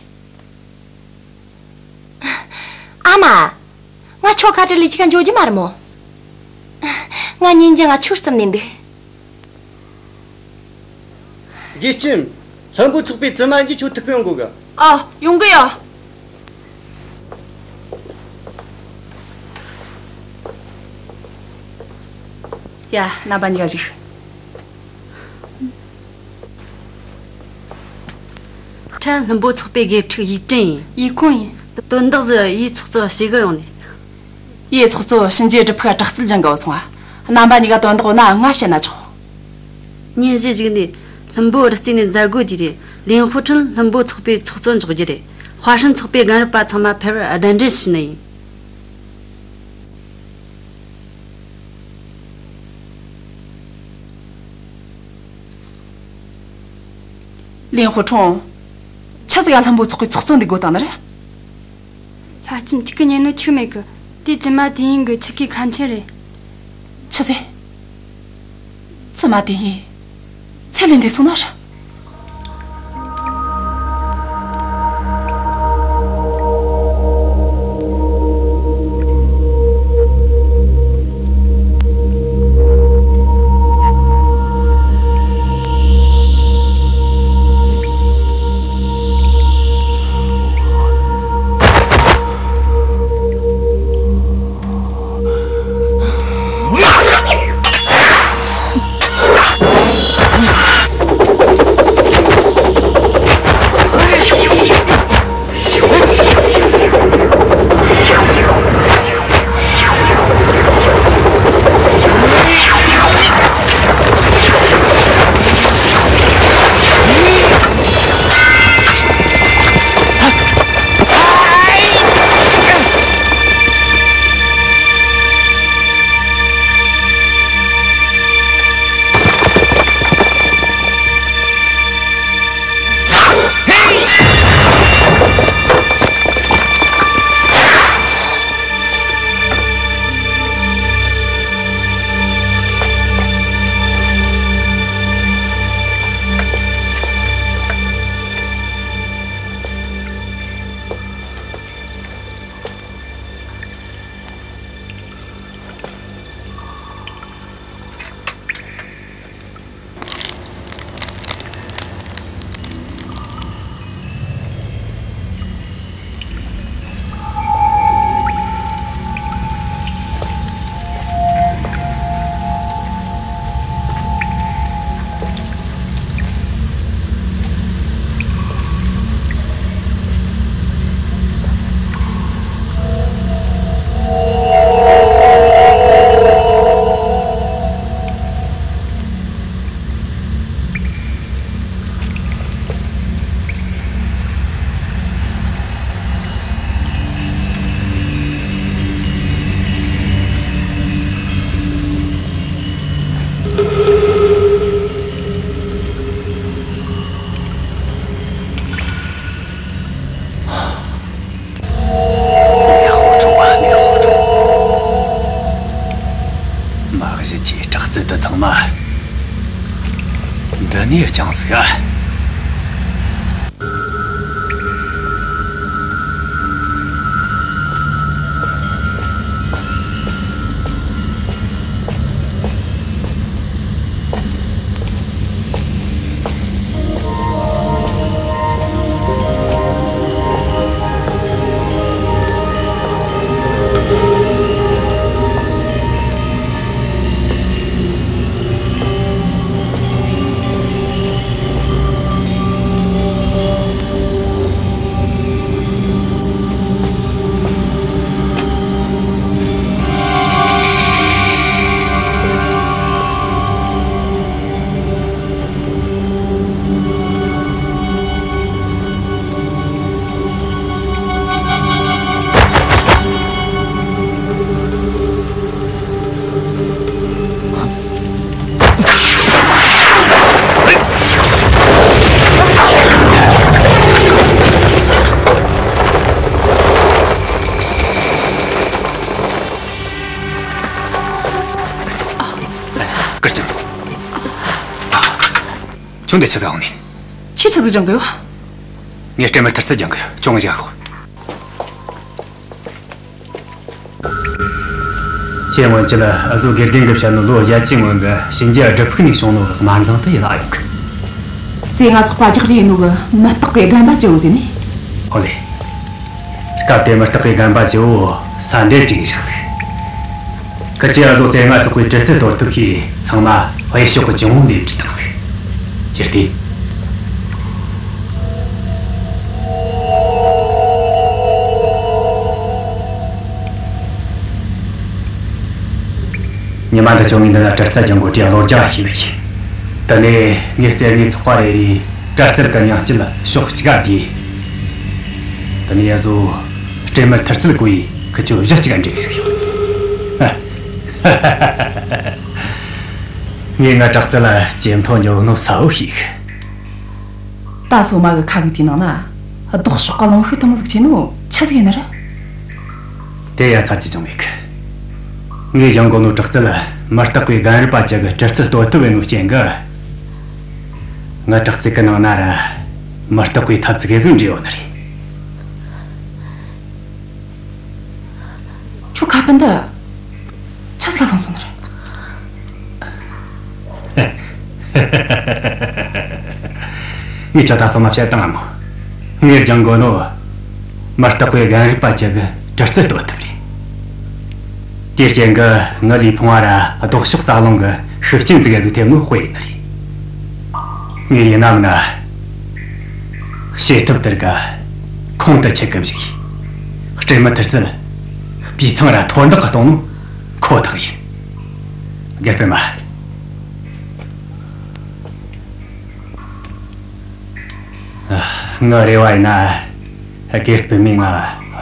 ཨ་མ། ང་ཁྱོད་ཁ་བྲལ་ལས་ཅི་ག་འགྱོ་རྒྱུ་མ་རེད་མོ། ང་ཉིན་རྒྱུན་ང་ཁྱོད་རྩིབ་ནས་འདུག། དགེ་ལྕམ། ལྷུན་པོ་ཚོགས་པའི་བཙུན་མ་གཉིས་ཁྱོད་ཐུག་གི་ཡོང་གོ་གི། ཨ། ཡོང་གི་ཡོད། ཡ། རྣམ་པ་གཉིས་ཀ་བཞུགས། ཕྲན་ལྷུན་པོ་ཚོགས་པའི་དགེ་ཕྲུག་ཡིས་ཀྲིན་ཡིན། ཡིས་ཁུང་ཡིན། དོན་དག་ཟིག་ཡིས་ཚོགས་གཙོ་ཞུ་གི་ཡོང་ནས། ཡིས་ཚོགས་གཙོ་ཕྱིན་ཆད་སྒྲུབ་ཕུག་དྲག་རྩལ་སྦྱང་གི་བུད་སོང་བ། རྣམ་པ་གཉིས་ཀ་དོན་དག་ཡོད་ན་ང་བཤད་ན་ཆོག། ཉིན་བཞི་ཞིག་ནས་ལྷུན་པོ་རི་རྩེ་ནས་མཛད་སྒོ་དེ་རེད། ལིན་ཧུ་ཁྲུན་ལྷུན་པོ་ཚོགས་པའི་ཚོགས་གཙོ་འཇོག་རྒྱུ་རེད། ཧྭ་ཧྲན་ཚོགས་པའི་རྒན་རབས་པ་ཚང་མ་ཕེབས་པར་གདན་འདྲེན་ཞུས་ནི་ཡིན། ལིན་ཧུ་ཁྲུན། ཆི་ཟིག་ག་ལྷུན་པོ་ཚོགས་པའི་ཚོགས་གཙོ་འདེམས་དགོས་བཏང་ནི་རེད། ལྷ་ལྕམ། ཁྱེད་ཀྱིས་ཉན་ནོ་འཆུག་མེད་གི། དེ་བཙུན་མ་དེ་ཡིན་གི། ཁྱེད་ཀྱི་ཁ་མཆུ་རེད། ཆི་ཟེར། བཙུན་མ་དེ་ཡིན། ཚེ་ལས་འདས་སོང་ནི་རེད། ནག་པོ་བྱུང་བ། ནག་པོ་བྱུང་། མ་གཞི་ཁྱེད་དྲག་རྩལ་དེ་ཚང་མ་འདི་ནས་སྦྱངས་ཟིག་ཨ། ནོ་འདི་ཆི་ཟིག་ཡོང་ནི། ཁྱོས་ཆི་ཟིག་སྦྱང་གི་ཡོད། ངས་སྤྲིན་དམར་ཐུར་རྩལ་སྦྱང་གི་ཡོད། ཅུང་ཞིག་ཤོག། ཁྱེད་སྔོན་ཆད་ལ་འུ་ཟོ་དགེ་རྒན་གིས་བཤད་ནོ་ལོ་བརྒྱད་ཅུའི་སྔོན་གི་གཤིན་རྗེ་སྒྲུབ་ཕུག་ནས་བྱུང་ནོ་གི་དམར་མཛངས་དེ་ཡིད་ལ་ཡོད་གི། རྩེ་ལྔ་ཚོགས་པ་རྒྱག་རེས་ཡིན་ནོ་གི་མུ་སྟེགས་པའི་རྒན་པ་བཅུ་བོ་ཟེར་ནི། ཨོ་ལེ། སྐབས་དེར་མུ་སྟེགས་པའི་རྒན་པ་བཅུ་བོ་ས་འདེབས་ཅིག་བཞག་ཟིག། ཁི་ཆོས་འུ་ཟོ་རྩེ་ལྔ་ཚོགས་པའི་གྲི་རྩལ་གཏོར་ཐབས་ཤེས། ཚང་མ་དཔེ་ཤོག་གི་ཅུང་འདེབས་བྲིས་བཏང་ཟིག། ཅི་སྟེ། ཉི་མ་འདི་ཆོ་ངས་འདི་ན་གྲི་རྩལ་སྦྱང་གོ་དུས་བློ་རྒྱ་ཞེ་གི་ཡིན། དེ་ནས་ངས་རྩེ་ལྔའི་ཚོགས་པ་རེ་རེའི་གྲི་རྩལ་གི་མྱིང་སྐྱེལ་ཕྱོགས་གཅིག་ག་བསྡུས། དེ་ནས་འུ་ཟོ་སྤྲིན་དམར་ཐུར་རྩལ་བཀོལ་ཡས་ཁི་ཆོ་གཞི་གཅིག་ག་འདྲེས་གི་ཟིག་ཡོད། ངས་ངའི་གྲི་རྩལ་ལ་ཇེ་མཐོ་འགྱོ་ནོ་གསལ་བོ་ཤེས་གི། ད་སོ་མ་གི་ཁ་གི་དེའི་ནང་ན་ལྡོག་ཕྱོགས་གི་རླུང་ཤུགས་དེ་མོ་ཟིག་ཆེ་ནོ་ཆི་ཟིག་ཡིན་ནི་རེད། དེ་ཡ་ཚར་གྱི་ཅང་མེད་གི། ངས་སྦྱང་གོ་ནོ་གྲི་རྩལ་མུ་སྟེགས་པའི་རྒན་རབས་པ་བཅུ་གི་གྲི་རྩལ་གཏོར་ཐབས་ཡིན་ནོ་རྐྱེན་གི། ངའི་གྲི་རྩལ་གི་ནང་ན་ར་མུ་སྟེགས་པའི་ཐབས་ཙི་གེ་ཟིག་འདྲེས་ཡོད་ནི་རེད། ཁྱོའི་ཁ་པར་འདི་ཆི་ཟིག་ག་བླངས་སོང་ནི་རེད། ངས་ཁྱོད་ད་སོ་མ་བཤད་བཏང་ང་མོ། ངས་སྦྱང་གོ་ནོ་མུ་སྟེགས་པའི་རྒན་རབས་པ་བཅུ་གི་གྲི་རྩལ་གཏོར་ཐབས་རེད། དེའི་རྐྱེན་གི་ངའི་ལུས་ཕུང་བ་ར་ལྡོག་ཕྱོགས་རྩ་རླུང་གི་ཤུགས་རྐྱེན་ཙི་གེ་ཟིག་ཐེབས་ནོ་དཔེ་ཡིན་ནི་རེད། ངས་ཡིན་ནམ་ན་བྱེད་ཐབས་དེར་གི་ཁོང་དུ་ཆུད་གི་བཞག་ཡིན། སྤྲིན་དམར་ཐུར་རྩལ་སྤུས་ཚང་ར་མཐོར་འདེགས་གི་གཏོང་ནོ་ཁོ་ཐག་ཡིན། དགེ་སྤུན་མ། ངའི་རེ་བ་ཡིན་ན་དགེ་སྤུན་མས་ང་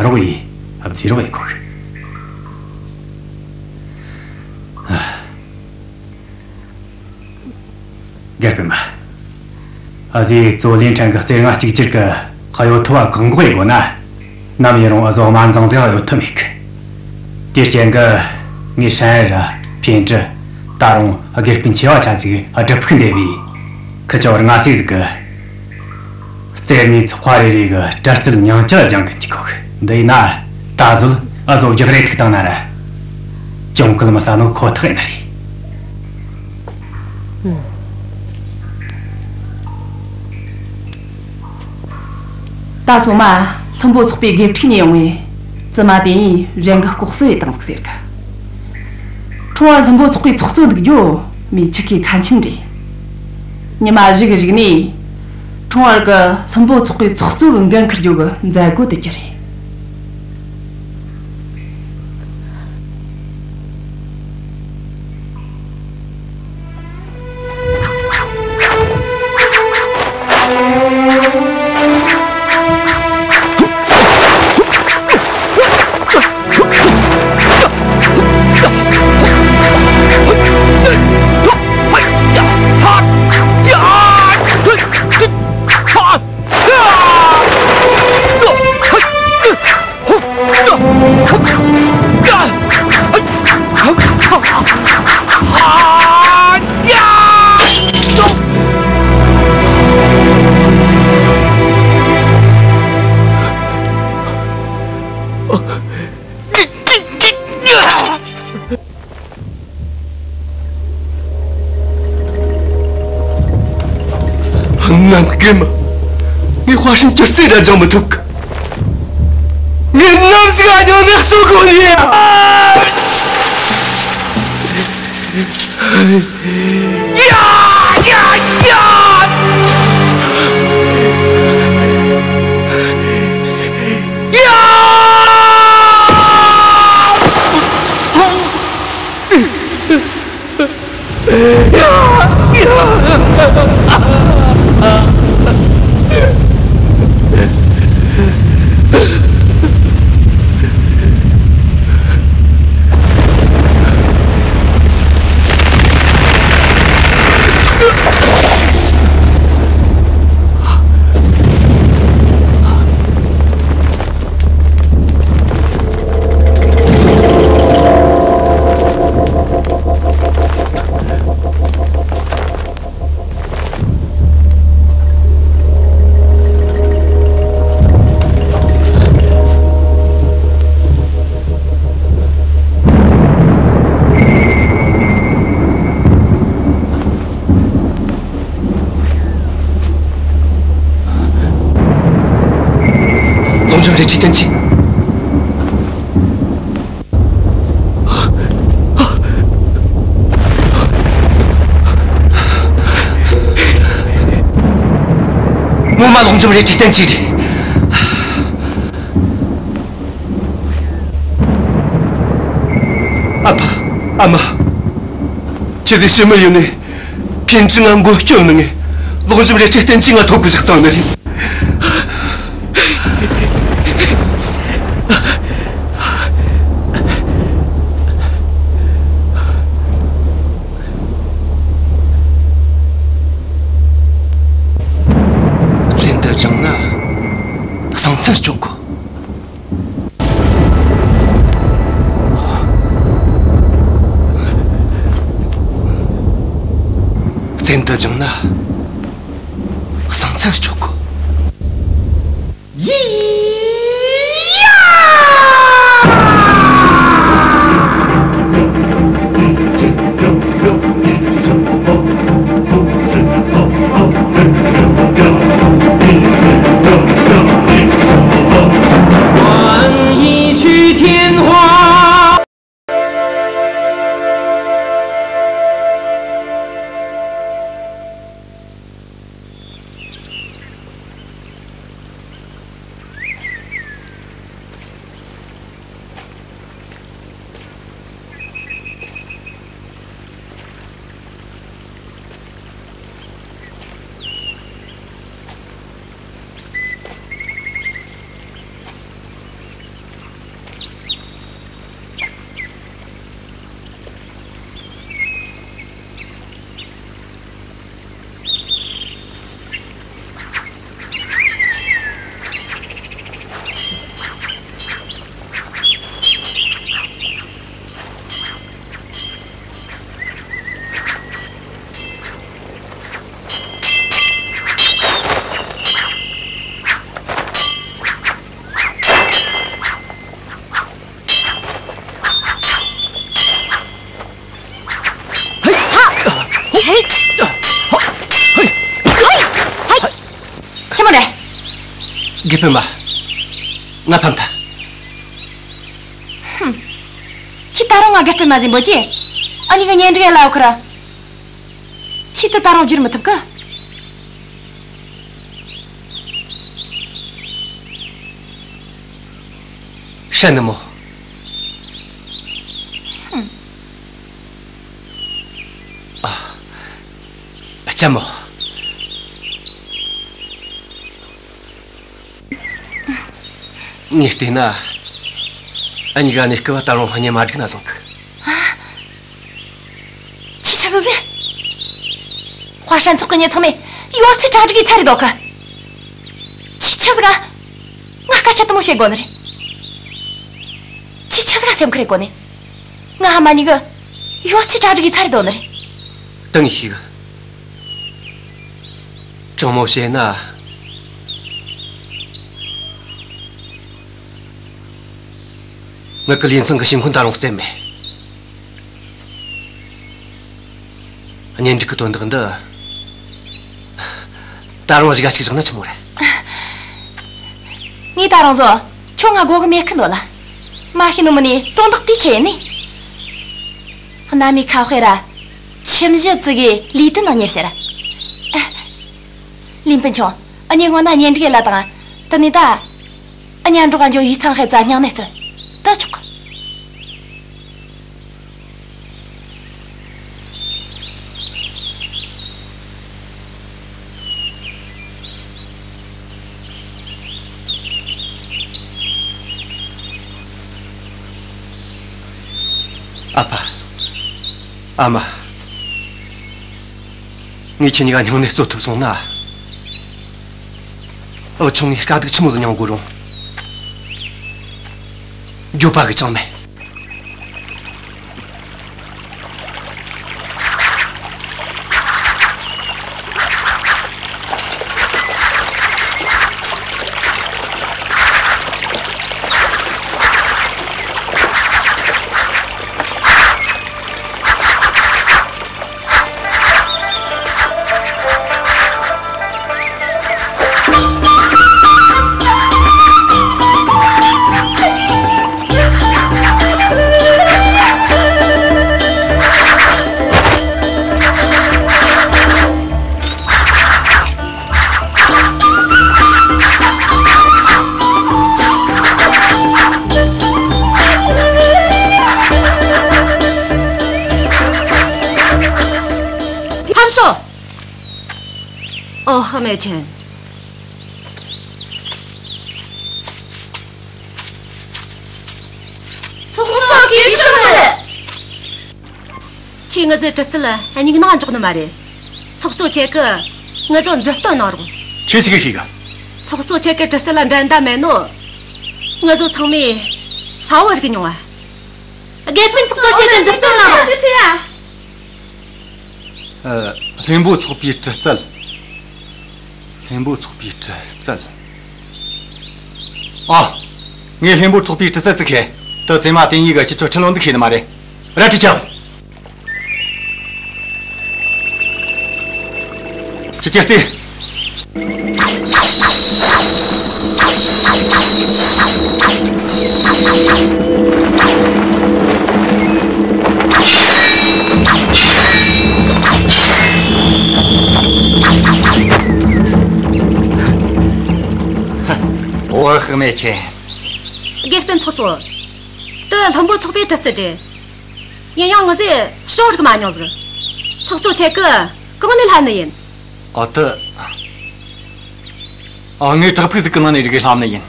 རོགས་ཡེད། བརྩི་རོགས་ཡེད་གོ་གི། དགེ་སྤུན་མ། འུ་ཟོས་ཙོ་ལིན་ཁྲན་གི་རྩེ་ལྔ་གཅིག་གྱུར་གི་གཡོ་ཐབས་བཀག་འགོག་ཡེད་དགོས་ན། ནམ་ཡིན་རུང་འུ་ཟོ་དམར་མཛངས་ཟིག་གཡོ་ཐབས་མེད་གི། དེའི་རྐྱེན་གི་ངས་ཧྲན་ཨེར་ར་ཕིན་ཀྲི། ད་རུང་དགེ་སྤུན་ཆེ་བ་ཆ་ཅིག་སྒྲུབ་ཕུག་འདེབས་བས། ཁི་ཆོ་བར་ང་སྲས་ཟིག་གི། རྩེ་ལྔའི་ཚོགས་པ་རེ་རེ་གི་གྲི་རྩལ་མྱིང་སྐྱེལ་སྦྱང་གི་འཇུག་གོ་གི། འདི་ཡིན་ན་ད་གཟོད་འུ་ཟོ་རྒྱག་རེས་ཐུག་བཏང་ན་ར་གྱོང་གུད་མི་ཟ་ནོ་ཁོ་ཐག་ཡིན་ནི་རེད། ད་སོ་མ་ལྷུན་པོ་ཚོགས་པའི་དགེ་ཕྲུག་གཉིས་ཡོང་བས་བཙུན་མ་དེ་གཉིས་གཞན་གྱི་ལྐོག་གསོད་ཡེད་བཏང་ཟིག་ཟེར་གི། ཁྲོང་བར་ལྷུན་པོ་ཚོགས་པའི་ཚོགས་གཙོ་འདུག་རྒྱུ་མི་ཆི་ཁའི་ཁ་ཆེམས་རེད། ཉི་མ་གཞུག་གཞུག་ནས་ཁྲོང་བར་གི་ལྷུན་པོ་ཚོགས་པའི་ཚོགས་གཙོ་གི་འགན་འཁུར་རྒྱུ་གི་མཛད་སྒོ་དེ་གྱུར་རེད། ངའི་ཁ་ཆེམས་ཅི་ཟེར་ར་སྦྱང་མི་ཐུབ་གི། ངས་ནམ་ཟིག་ཨ་ཉོ་ནག་སོ་གོ་ནི་ཡ། ཡ་ཡ་ཡ། ཡ། ངོ་མ་ལོག་འཇོམས་རལ་གྲིའི་བསྟན་བཅོས་རེད། ཨ་ཕ། ཨ་མ། ཁྱེད་ཚོས་ཤི་མི་ཡོད་ནས། ཕན་ཚུན་ང་མགོ་སྐྱོབ་ནི་ངས། ལོག་འཇོམས་རལ་གྲིའི་བསྟན་བཅོས་ང་ཐོབ་གི་བཞག་བཏང་ནི་རེད། བཙན་དུ་བཞེངས་ན་ཟང་ཟིང་སྐྱོབ་དགོས། བཙན་དུ་བཞེངས་ན་ཟང་ཟིང་སྐྱོབ་དགོས། ཡི་ཡ། ཧེ། ཧེ། ཧེ། ཆི་མོ་རེད། དགེ་སྤུན་མ། ང་ཕམ་ཐལ། ཧུམ། ཁྱོས་ད་རུང་ང་དགེ་སྤུན་མ་ཟེར་འབོད་རྒྱུ། འུ་གཉིས་ཀ་གཉེན་སྒྲིག་ཡས་ལ་ཡོད་ཁི་ར། ཁྱོས་དེ་ད་རུང་བསྒྱུར་མི་ཐུབ་གི། ཧྲན་ནི་མོ། ཧུམ། ཨ། ལྕམ་མོ། ངས་བལྟས་ན། འུ་གཉིས་ཀ་གནས་སྐབས་ད་རུང་གཉེན་མ་སྒྲིག་ན་བཟང་གི། ཨ། ཁྱོས་ཆི་ཟིག་ཟེར། ཧྭ་ཧྲན་ཚོགས་ཀྱི་མྱི་ཚང་མས་ཡོད་ཚད་གྲ་སྒྲིག་ཡས་ཚར་རེད་འདུག་གི། ཁྱོས་ཆི་ཟིག་ག་ང་སྐད་ཆ་དེ་མོ་བཤད་དགོས་ནི་རེད། ཁྱོས་ཆི་ཟིག་ག་སེམས་ཁུར་ཡེད་དགོས་ནི། ང་ཕ་མ་གཉིས་ཀ་ཡོད་ཚད་གྲ་སྒྲིག་ཡས་ཚར་རེད་འདུག་ནི་རེད། དེ་ངས་ཤེས་གི། དྲང་མོ་བཤད་ན། ངེད་ཀྱི་ལིན་ཚང་གི་ཤིང་ཁུན་ད་རུང་བཙལ་མེད། གཉེན་སྒྲིག་གི་དོན་དག་འདི། ད་རུང་གཞུག་ག་གཅིག་བཞག་ན་ཆི་མོ་རེད། ངས་ད་རུང་བཟོ། ཁྱོད་ང་དགོས་གི་མེད་ཁི་འདོད་ལ། མ་ཤེས་ནོ་མིན་ནི་དོན་དག་དེའི་ཆེད་ཡིན་ནི། གནའ་མིའི་ཁ་དཔེ་ར། ཁྱིམ་གཞི་བཙུགས་གི་ལས་དོན་ནང་གཉེར་ཟེར། ཨ། ལིན་སྤུན་ཆུང་། འུ་གཉིས་སྔོན་ན་གཉེན་སྒྲིག་ལ་དང་། དེ་ནས་ད། འུ་གཉིས་འགྲོགས་འགྱོ་ཡུས་ཚང་ཧེབ་ཙ་སྙིང་ནད་བཙོན། ད་ཆོག་གི། ཨ་ཕ། ཨ་མ། ངས་ཁྱེད་གཉིས་ཀ་སྙིང་ནད་གཅོད་ཐུབ་སོང་ན། འུ་ཆུང་ངས་དཀའ་སྡུག་ཆི་མོ་ཟིག་མྱོང་དགོས་རུང་། འགྱོད་པ་གི་ཅང་མེད། ཤོག་ཨོ། ཧ་མེ་ཆན། ཚོགས་གཙོ་གིས་ཤོག་མེད། ཁྱེད་ངེད་ཚོའི་གྲི་རྩལ་སྙིང་ནང་འཇོག་ནི་མ་རེད། ཚོགས་གཙོ་ཁྱེད་ཀྱིས་ངེད་ཚོ་མཛུབ་སྟོན་གནང་རོགས། ཁྱེད་ཆི་གི་ཤེས་གི། ཚོགས་གཙོ་ཁྱེད་ཀྱི་གྲི་རྩལ་ལ་འགྲན་ཟླ་མེད་ནོ། ངེད་ཚོ་ཚང་མས་ཧྲ་བོ་རིག་མྱོང་བ། དགེ་སྤུན་ཚོགས་གཙོ་ཁྱེད་ཀྱིས་མཛུབ་སྟོན་གནང་རོགས། ཨ། ལྷུན་པོ་ཚོགས་པའི་གྲི་རྩལ། ལྷུན་པོ་ཚོགས་པའི་གྲི་རྩལ། ཨ། ངས་ལྷུན་པོ་ཚོགས་པའི་གྲི་རྩལ་བརྩི་གི། དེ་བཙུན་མ་བསྟན་ཡིག་གིས་ཁྱེད་ཚོར་ཁྲིད་ལོང་འདི་ཤེས་ནི་མ་རེད། རལ་གྲི་ཁྱེར་རོགས། ཁྱེད་ཀྱིས་ལྟོས། འོ། ཧ་མེ་ཆན། དགེ་སྤུན་ཚོགས་གཙོ། དེ་ལྷུན་པོ་ཚོགས་པའི་གྲི་རྩལ་རེད། ཡིན་ཡང་ངེད་ཚོས་ཤོག་རིག་མ་མྱོང་ཟིག་ཚོགས་གཙོ་ཁྱེད་ཀྱིས་གང་ནས་ལྷབ་ནི་ཡིན། ཨ། དེ། ཨ། ངས་བྲག་ཕུག་ཟིག་གི་ནང་ནས་རིག་གི་ལྷབ་ནི་ཡིན།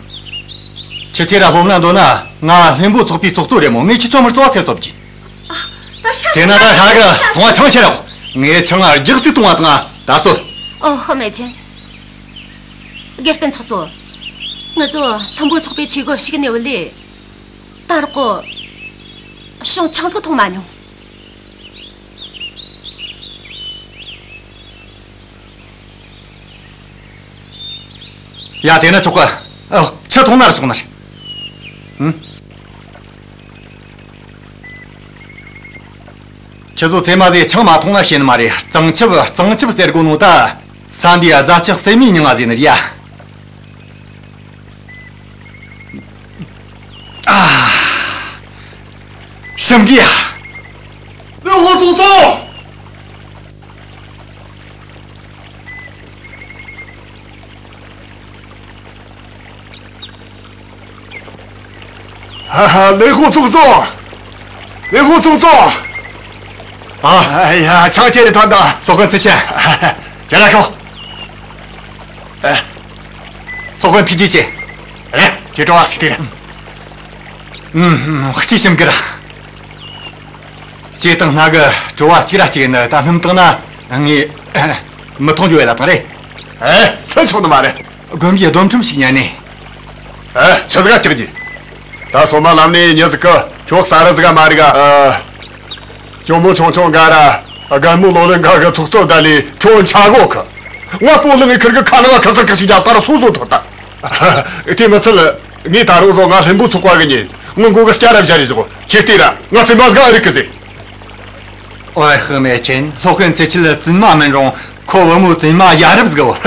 ཁྱེད་ཆོས་ར་སློབ་ན་འདོད་ན། ང་ལྷུན་པོ་ཚོགས་པའི་ཚོགས་གཙོ་རེད་མོ། ངས་ཁྱེད་ཆོ་མར་རྩོད་པ་སེལ་ཐུབ་གི། ཨ། ད་ཧྲ་དེ་ན་ད་ཧྲ་གི་སོང་བ་ཆང་ཁྱེར་རོགས། ངས་ཆང་རྒྱག་རྩིས་གཏོང་བ་དང་ད་རྩོད། ཨོ། ཧ་མེ་ཆན། དགེ་སྤུན་ཚོགས་གཙོ། ངེད་ཚོ་ལྷུན་པོ་ཚོགས་པའི་ཆས་གོས་ཞིག་ནས་བུད་ལས། ད་རག་གོ། ཤོག་ཆང་ཟིག་འཐུང་མ་མྱོང་། ཡ། དེ་ན་ཆོག་གི། ཨོ། ཆི་འཐུང་ན་ར་ཆོག་ནི་རེད། ཧུམ། ཁྱེད་ཚོ་བཙུན་མ་ཟིག་ཆང་མ་འཐུང་ན་ཤེས་ནི་མ་རེད། གཙང་ཆབ་གཙང་ཆབ་ཟེར་གོ་ནོ་ད། ས་འདིའི་རྫ་ཆུ་བསིལ་མའི་མྱིང་ང་ཟེར་ནི་རེད་ཡ། ཨ། ཞིམ་གི་ཡ། ལེན་ཧོ་ཚོགས་གཙོ། ཧ་ཧ། ལེན་ཧོ་ཚོགས་གཙོ། ལེན་ཧོ་ཚོགས་གཙོ། ཨ། ཨ་ཡ། ཆང་ཁྱེར་རེ་ཐོན་དང་། སློབ་དཔོན་ཚེ་ཆེན། ཁྱེད་ར་ཁོ། ཨ། སློབ་དཔོན་ཐུགས་རྗེ་ཆེ། ཨེ། ཁྱེད་བྲོ་བ་ཞིག་སྟེར། ཨུམ། ཨུམ། ཅིག་ཞིམ་གི་ར། ལྕེ་དང་སྣ་གི་བྲོ་བ་གཅིག་ར་གཅིག་ནི་ད་སྣུམ་བཏང་ན་ངས་མི་མཐོང་རྒྱུ་ཡོད་ད་དང་རེད། ཨེ། ཐོན་ཆོག་ནི་མ་རེད། དགོན་པའི་སྡོམ་ཁྲིམས་ཤིག་ཉན་ནས། ཨེ། ཆི་ཟིག་ག་སྐྲག་རྒྱུ། ད་སོ་མ་ལམ་ནས་མྱི་ཟིག་གིས་ཁྱོད་གསར་རུ་ཟིག་ག་མ་རིག་ག། ཨ། ཇོ་མོ་ཆུང་ཆུང་འགའ་ར་རྒན་མོ་ལོ་ལོན་འགའ་གི་ཚོགས་གཙོ་བསྡད་ལས་ཁྱོད་འཆའ་གོ་གི། ང་སྤོ་ལོ་ངའི་ཁུར་གི་ཁ་ལ་བ་ཁ་སར་ཁ་ཞིག་རྒྱབ་ད་ར་སོ་སོ་ཐོར་ད། དེ་མི་ཚད་ལ་ངས་ད་རུང་བཟོ་ང་ལྷུན་པོ་ཚོགས་པ་གི་ཉིན་ངི་མགོ་གི་སྐྱ་ར་བཞར་རེ་བཞག་གོ། ཁྱེད་ལྟོས་ར་ང་བཙུན་མ་ཟིག་ག་རིག་གི་ཟེར། ཨོའི་ཧི་མེ་ཆེན། སློབ་དཔོན་ཚེ་ཆེན་བཙུན་མ་མིན་རུང་ཁོ་བུ་མོ་བཙུན་མ་ཡ་རབས་ཟིག་གོ། ང་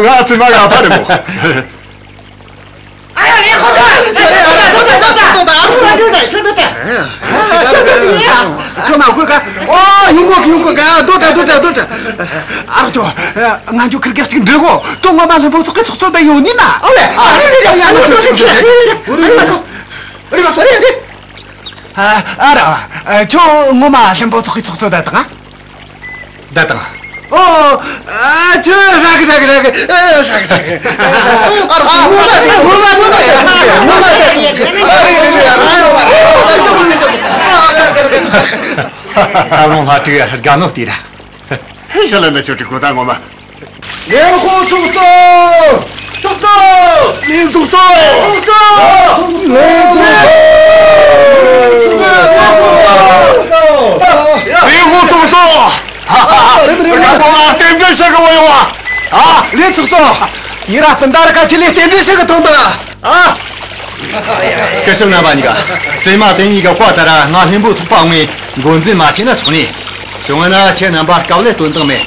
བཙུན་མ་ཡ་ཕ་རེད་མོ། ཁྱོད་མ་དགོས་ག། ཨོ། ཡོང་གོ་གི། ཡོང་གོ་གི། སྡོད་དྲ། སྡོད་དྲ། སྡོད་དྲ། ཨ་རོགས་ཚོ། ང་ཚོ་ཁིར་གེ་ཅིག་འདྲི་གོ། དོན་ངོ་མ་ལྷུན་པོ་ཚོགས་ཀྱི་ཚོགས་གཙོ་དེ་ཡོད་ནི་ན། ཨོ་ལེ། ཨ་རེ་རེ་རེ། ཡ། ང་ཚོ་ཅིག་རེ་རེ་རེ། རེ་མ་སོང་། རེ་མ་སོང་། རེ་རེ། ཨ། ཨ་ར། ཁྱོད་ངོ་མ་ལྷུན་པོ་ཚོགས་ཀྱི་ཚོགས་གཙོ་དེ་དང་། བསྡད་དང་། ཨོ། ཨ། ཁྱོད་རག་གི། རག་གི། རག་གི། ཨ། རག་གི། རག་གི། ཨ། རག་གི། ངོ་མ་ཟིག་ངོ་མ། ངོ་མ། ངོ་མ། ཨ། རེ་རེ་རེ། ཨ། རག་གི། རག་གི། ཨ། རོང་ལྷ་ཕྲུག་དགའ་ནོ་དེ་ར། ཧེ། ཞི་ལི་འདི་ཆོ་ཕྲུ་གུ་ད་ངོ་མ། ལེན་ཧོ་ཚོགས་གཙོ། ཚོགས་གཙོ། ལེན་ཚོགས་གཙོ། ཚོགས་གཙོ། ལེན་ཚོགས་གཙོ། ལེན་ཧོ་ཚོགས་གཙོ། རེད་མོ་རེད་མོ། རྒད་པོ་ལ་རྟེན་འབྲེལ་བྱེད་གི་བོ་ཡོང་བ། ཨ། ལེན་ཚོགས་གཙོ། ཉེ་ར་སྤུན་ཟླ་ར་ཁ་ཆེ་ལས་རྟེན་འབྲེལ་བྱེད་གི་ཐོན་ད། ཨ། སྐུ་ཞབས་རྣམ་པ་གཉིས་ཀ། བཙུན་མ་དེ་གཉིས་ཀ་བཀའ་ལྟར་ང་ལྷུན་པོ་ཚོགས་པ་ངོས་འགོ་འཛིན་མ་བྱས་ན་ཆོག་ནི། བྱུང་བ་ན་ཁྱེད་རྣམ་པ་དཀའ་ལས་སྟོན་སྟངས་མེད།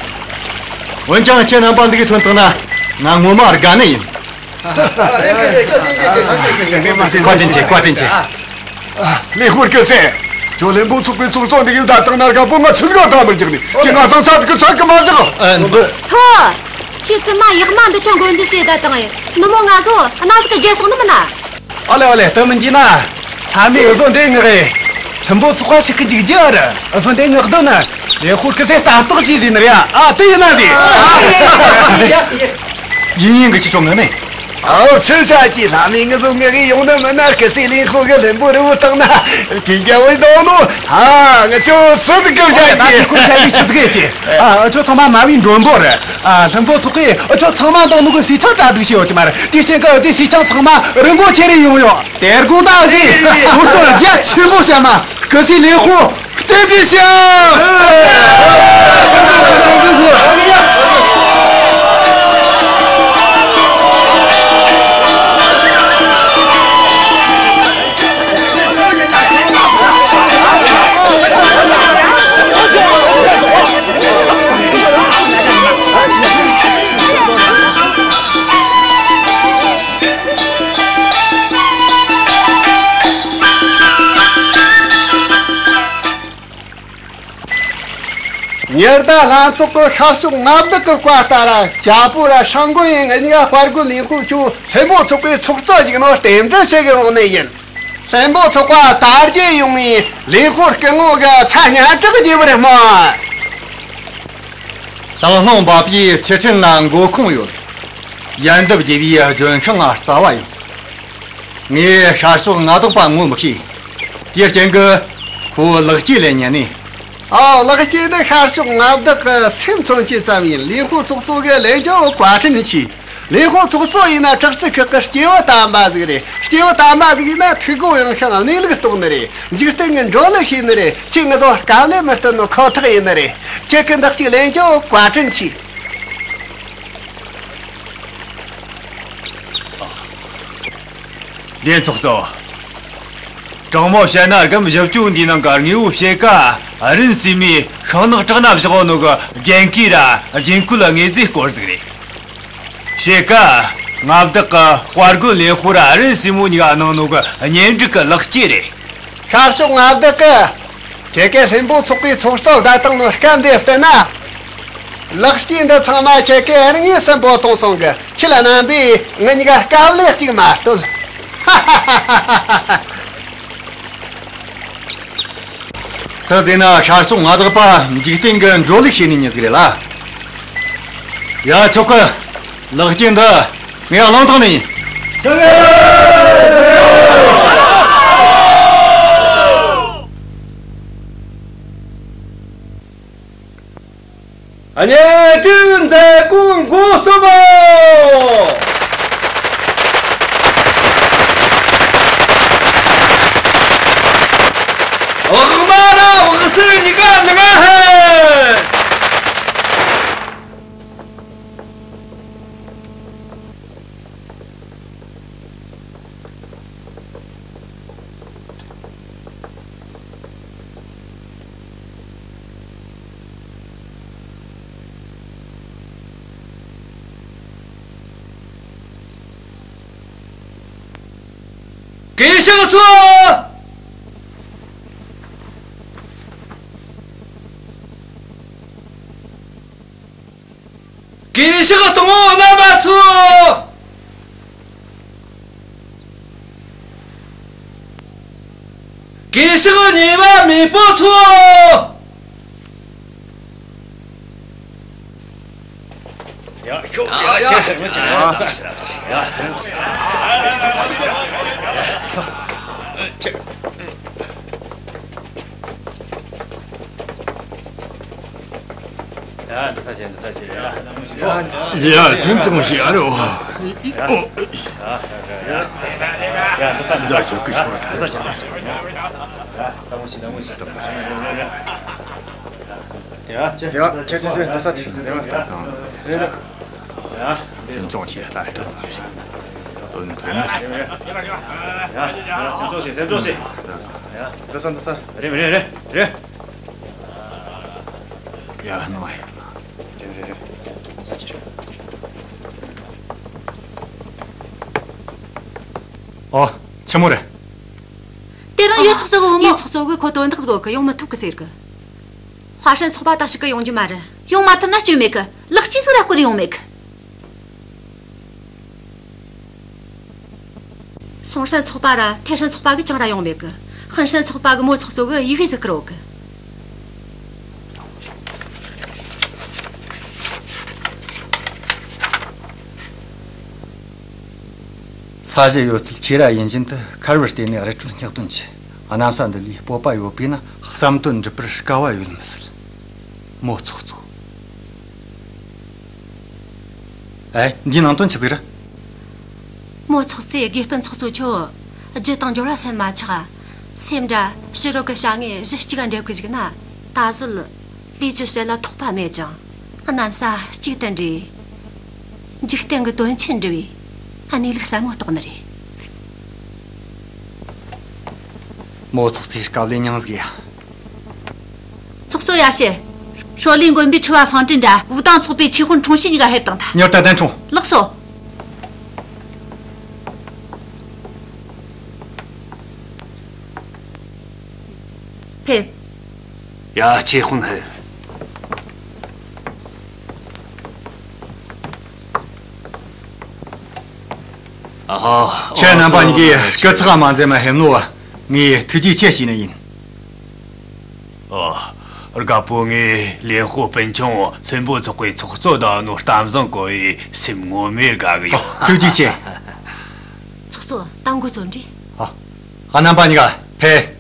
འོན་ཀྱང་ཁྱེད་རྣམ་པ་འདི་གའི་ཐོན་ཐང་ན་ང་ངོ་མ་དགའ་ནི་ཡིན། བཀའ་དྲིན་ཆེ། བཀའ་དྲིན་ཆེ། ལེན་ཧོ་སྐུ་སྲས། ཁྱོད་ལྷུན་པོ་ཚོགས་པའི་ཚོགས་གཙོ་འདི་གའི་བསྡད་བཏང་ན་རྒད་པོ་ང་ཆི་ཟིག་ག་ད་མི་འཇག་ནི། ཁྱེད་ང་སང་ས་ཟིག་གི་ཚོད་གི་མ་བཞག། ཨ། འདི། ཧོ། ཁྱེད་བཙུན་མ་ཡག་མ་འདི་ཆོ་འགོ་འཛིན་བྱས་བསྡད་བཏང་ཡིན། ནུབ་མོ་ང་ཚོ་གནའ་ཟིག་གི་རྗེས་སོང་ནི་མིན་ན། ཨོ་ལེ། ཨོ་ལེ། དེ་མིན་གྱི་ན། ལྷ་མོའི་འུ་ཚོ་འདི་ངག་གི། ལྷུན་པོ་ཚོགས་པ་ཞིག་གི་འཇིགས་རྒྱུ་རེད། བཟོ་འདྲ་ངག་རྡོ་ན་ལེན་ཧོ་སྐུ་ཚེ་ལྟ་རྟོག་བྱས་ཟིན་རེད། ཨ་དེ་ཡིན་ན་ཟིན། ཡིན་ཡིན་གི་ཅི་ཆོག་ངི་ནི། ཨའོ་ཆི་བྱ་ཀྱི་ལྷ་མི་ངི་བཟོ་ངི་གི་ཡོང་ནི་མི་ན་སྐུ་ཚེ་ལེན་ཧོ་གི་ལྷུན་པོ་རི་བོ་བཏང་ན་ཅི་རྒྱ་བོའི་དོ་ནོ། ཧ་ང་ཆོ་སུ་ཟིག་གི་བྱ་ད་ཀྱི་ཁུར་བྱ་ཡི་ཆི་ཟིག་ཡེ་ཀྱི། ཨ་ཆོ་ཚང་མ་མ་བའི་མགྲོན་པོ་རེད། ཨ་ལྷུན་པོ་ཚོགས་ཀྱིས་ཨ་ཆོ་ཚང་མ་དང་ནུ་གི་སི་ཆང་གྲ་སྒྲིག་བྱས་ཡོད་ཀྱི་མ་རེད། དེ་ཆེན་གི་ཨ་ཟི་སི་ཆང་ཚང་མ་རི་མགོ་ཆེ་རེ་ཡོང་ཡོད། དེ་དགོང་ད་ཨ་ཟི་ཧུར་ཐོར་རྒྱ་ཆེན་པོ་བྱ་མ་སྐུ་ཚེ་ལེན་ཧོ་རྟེན་འབྲེལ་བྱ། ཉི་ཟླ་ལྷ་ཚོགས་ཀྱི་ཤར་ཕྱོགས་མངའ་བདག་གི་བཀའ་ལྟར་རྒྱ་པོ་ར་ཧྲང་མགོན་ཡིན་གཉིས་ཀ་དཔའ་རྒོད་ལིང་ཧུ་ཆོ་ལྷུན་པོ་ཚོགས་པའི་ཚོགས་གཙོ་ཞིག་ནོ་རྟེན་འབྲེལ་བྱེད་གི་འོང་ནི་ཡིན། ལྷུན་པོ་ཚོགས་པ་དར་རྒྱས་ཡོང་ངས་ལིང་ཧུ་སྐུ་ངོ་གི་ཚ་སྙན་གྲགས་རྒྱས་པར་སྨོན། ཞང་ལྷུང་འབབ་པའི་ཆུ་ཕྲན་ལ་མགོ་ཁུངས་ཡོད། ཡལ་འདབ་རྒྱས་པའི་ལྗོན་ཤིང་ལ་རྩ་བ་ཡོད། ངས་ཤར་ཕྱོགས་མངའ་བདག་པ་ངོ་མི་ཤེས། དེའི་རྐྱེན་གྱིས་ཁོ་ལེགས་སྐྱེས་ལེན་ཉན་ནས། ཨོ་ལེགས་སྐྱེས་ནི་ཤར་ཕྱོགས་མངའ་བདག་གི་སེམས་མཚོན་ཆེད་ཙམ་ཡིན། ལིང་ཧུ་ཚོགས་གཙོ་གི་ལས་འགུལ་བཀའ་དྲིན་ཆེ། ལིང་ཧུ་ཚོགས་གཙོ་ཡིན་ན་དྲག་རྩལ་ཁག་གི་སྐྱེས་བུ་དམ་པ་ཟིག་རེད། སྐྱེས་བུ་དམ་པ་ཟིག་ཡིན་ན་ཐུགས་སྒོ་ཡངས་ཤིང་གནས་ལུགས་རྟོགས་ནི་རེད། འཇིག་རྟེན་གྱི་འགྲོ་ལུགས་ཤེས་ནི་རེད། ཁྱེད་ངི་ཚོ་དཀའ་ལས་མི་སྟོན་ནོ་ཁོ་ཐག་ཡིན་ནི་རེད། ཁྱེད་ཀྱི་འདི་གཅིག་ལེན་རྒྱུ་བཀའ་དྲིན་ཆེ། ལིང་ཚོགས་གཙོ། དྲང་མོ་བཤད་ན་སྒམ་བཞི་བཅུ་འདིའི་ནང་གི་དངོས་པོ་ཕྱེད་ཀ་རིན་སྲིད་མའི་ཤིང་ནགས་བྲག་ན་བཞག་ནོ་གི་རྒྱན་གོས་ར་རྒྱན་གོས་ལ་དངོས་རྫས་སྐོར་ཟིག་རེད། ཕྱེད་ཀ་མངའ་བདག་གི་དཔའ་རྒོད་ལེན་ཧོ་ར་རིན་སྲིད་མོ་གཉིས་ཀ་གནང་ནོ་གི་གཉེན་སྒྲིག་གི་ལེགས་སྐྱེས་རེད། ཤར་ཕྱོགས་མངའ་བདག་གི། ཁྱེད་ཀྱིས་ལྷུན་པོ་ཚོགས་པའི་ཚོགས་གཙོ་བདམས་བཏང་ནོ་སྐབས་འདི་བལྟས་ན། ལེགས་སྐྱེས་འདི་ཚང་མ་ཁྱེད་ཀྱིས་དངོས་སུ་འབོད་གཏོང་སོང་གི། ཁྱེད་རྣམ་པས་ངེད་གཉིས་ཀ་དཀའ་ལས་གཅིག་མ་སྟོན། ཁ་ཟེར་ན་ཤར་ཕྱོགས་མངའ་བདག་པ་འཇིག་རྟེན་གྱི་འགྲོ་ལུགས་ཤེས་ནི་ཉིད་ཟིག་རེད་ལ། ཡ་ཆོག་གི། ལེགས་སྐྱེས་འདི་ངས་བླངས་བཏང་ནི་ཡིན། གཉེན་སྒྲིག་མཛད་སྒོ་འགོ་རྩོམ་མོ། བག་མ་ར་བག་སེར་གཉིས་ཀ་ནང་ང་ཧེ། གུས་ཕྱག་འཚལ། གུས་ཕྱག་དང་པོ་རྣམ་པ་ཚོ། གུས་ཕྱག་གཉིས་པ་མེས་པོ་ཚོ། ཡ་ཤོག་ཡ་ཡ་ཡ་ཡ། ཡ་འདི་ས་བྱེད། འདི་ས་བྱེད། ཡ་ཡ་སེམས་ཆུང་བྱེད་ཨ་རོ། ཨོ། ཡ་འདི་ས་འདི་ས་བྱེད། གུས་ཕྱག་འདི་ས་བྱེད། ཡ་ད་མོ་ཤི་ད་མོ་ཤི། ཡ་ཁྱེད་ཁྱེད་ཁྱེད་ཁྱེད་འདི་ས་བྱེད། ཡ་སེམས་ཆུང་བྱེད། ད་ལྟ་དོན་དོན། ཡ་སེམས་ཆུང་བྱེད། སེམས་ཆུང་བྱེད། ཡ་འདི་ས་འདི་ས། རེད་རེད་རེད་རེད། ཡ་ནོ། རེད་རེད་རེད། ས་ཆི་རེད། ཨོ། ཆི་མོ་རེད། དེ་རིང་ཡོད་ཚོགས་གཙོ་གི་བུ་མོ། ཡོད་ཚོགས་གཙོ་གིས་ཁོ་དོན་དག་ཟིག་ཡོད་གི། ཡོང་མི་ཐུབ་གི་ཟེར་གི། ཧྭ་ཧྲན་ཚོགས་པ་ད་ཞིག་གི་ཡོང་རྒྱུ་མ་རེད། ཡོང་མ་ཐུབ་ན་སྐྱོན་མེད་གི། ལེགས་སྐྱེས་ཟིག་ར་སྐོར་ཡོང་མེད་གི། སུང་ཧྲན་ཚོགས་པ་ར་ཐེ་ཧྲན་ཚོགས་པ་གིས་ཅང་ར་ཡོང་མེད་གི། ཧན་ཧྲན་ཚོགས་པ་གི་མོ་ཚོགས་གཙོ་གི་ཡི་གེ་ཟིག་བསྐུར་ཡོད་གི། ས་གཞི་ཡོད་ཚད་ཆེ་ར་ཡིན་བཞིན་དུ་མཁར་བར་བལྟས་ནས་རི་ཁྲོད་སྙེག་དོན་ཆེ། གནམ་ས་འདི་ལས་སྤོབས་པ་ཡོད་པས་ན་བསམ་དོན་འགྲུབ་པར་དཀའ་བ་ཡོད་མི་སྲིད། མོ་ཚོགས་གཙོ། ཨེ། འདིའི་ནང་དོན་ཆི་ཟིག་རེད། མོ་ཚོགས་གཙོས་དགེ་སྤུན་ཚོགས་གཙོ་ཁྱོད་རྒྱུ་དང་འབྱོར་བ་སེམས་མ་ཆགས། སེམས་འདྲ་ཕྱི་རོལ་གི་བྱ་དངོས་གཞི་གཅིག་ག་འདྲེས་གི་བཞུགས་ན། ད་གཟོད་ལས་ཀྱི་བྱེད་ལ་ཐོགས་པ་མེད་ཅིང་། གནམ་ས་གཅིག་ཏུ་འདྲེས། འཇིག་རྟེན་གྱི་དོན་ཆེན་འགྲུབ་པའི་གནས་ལུགས་ཟབ་མོ་རྟོགས་ནི་རེད། མོ་ཚོགས་གཙོའི་སྐབས་ལས་མྱངས་ཟིག་ཡ། ཚོགས་གཙོ་ཡར་ཞུ། ཧྲོ་ལིའི་མགོན་པོའི་ཁྲི་པ་ཧྥང་ཀྲིན་དྲ་ཝུའུ་ཏང་ཚོགས་པའི་ཆོས་དཔོན་ཁྲུང་ཞི་གཉིས་ཀ་ཕེབས་བཏང་ཐལ། ཉོར་ད་གདན་དྲོངས། ལགས་སོ། ཕེབས། ཡ། ཆོས་དཔོན་ཕེབས། ཨ་ཧ། ཁྱེད་རྣམ་པ་གཉིས་ཀས་སྐུ་ཚེགས་མ་འཛེམ་མ་ཕེབས་ནོ། ངས་ཐུགས་རྗེ་ཆེ་ཞུས་ནི་ཡིན། ཨ། རྒད་པོ་ངས་ལེན་ཧོ་སྤུན་ཆུང་ལྷུན་པོ་ཚོགས་པའི་ཚོགས་གཙོ་དང་ནོ་གཏམ་བཟང་གོ་ཡི་སེམས་ངོ་མས་དགའ་གི་ཡོད། ཨ། ཐུགས་རྗེ་ཆེ། ཚོགས་གཙོ་དང་འགོ་བརྩོན་འགྲུས། ཨ། ཨ། རྣམ་པ་གཉིས་ཀ་ཕེབས།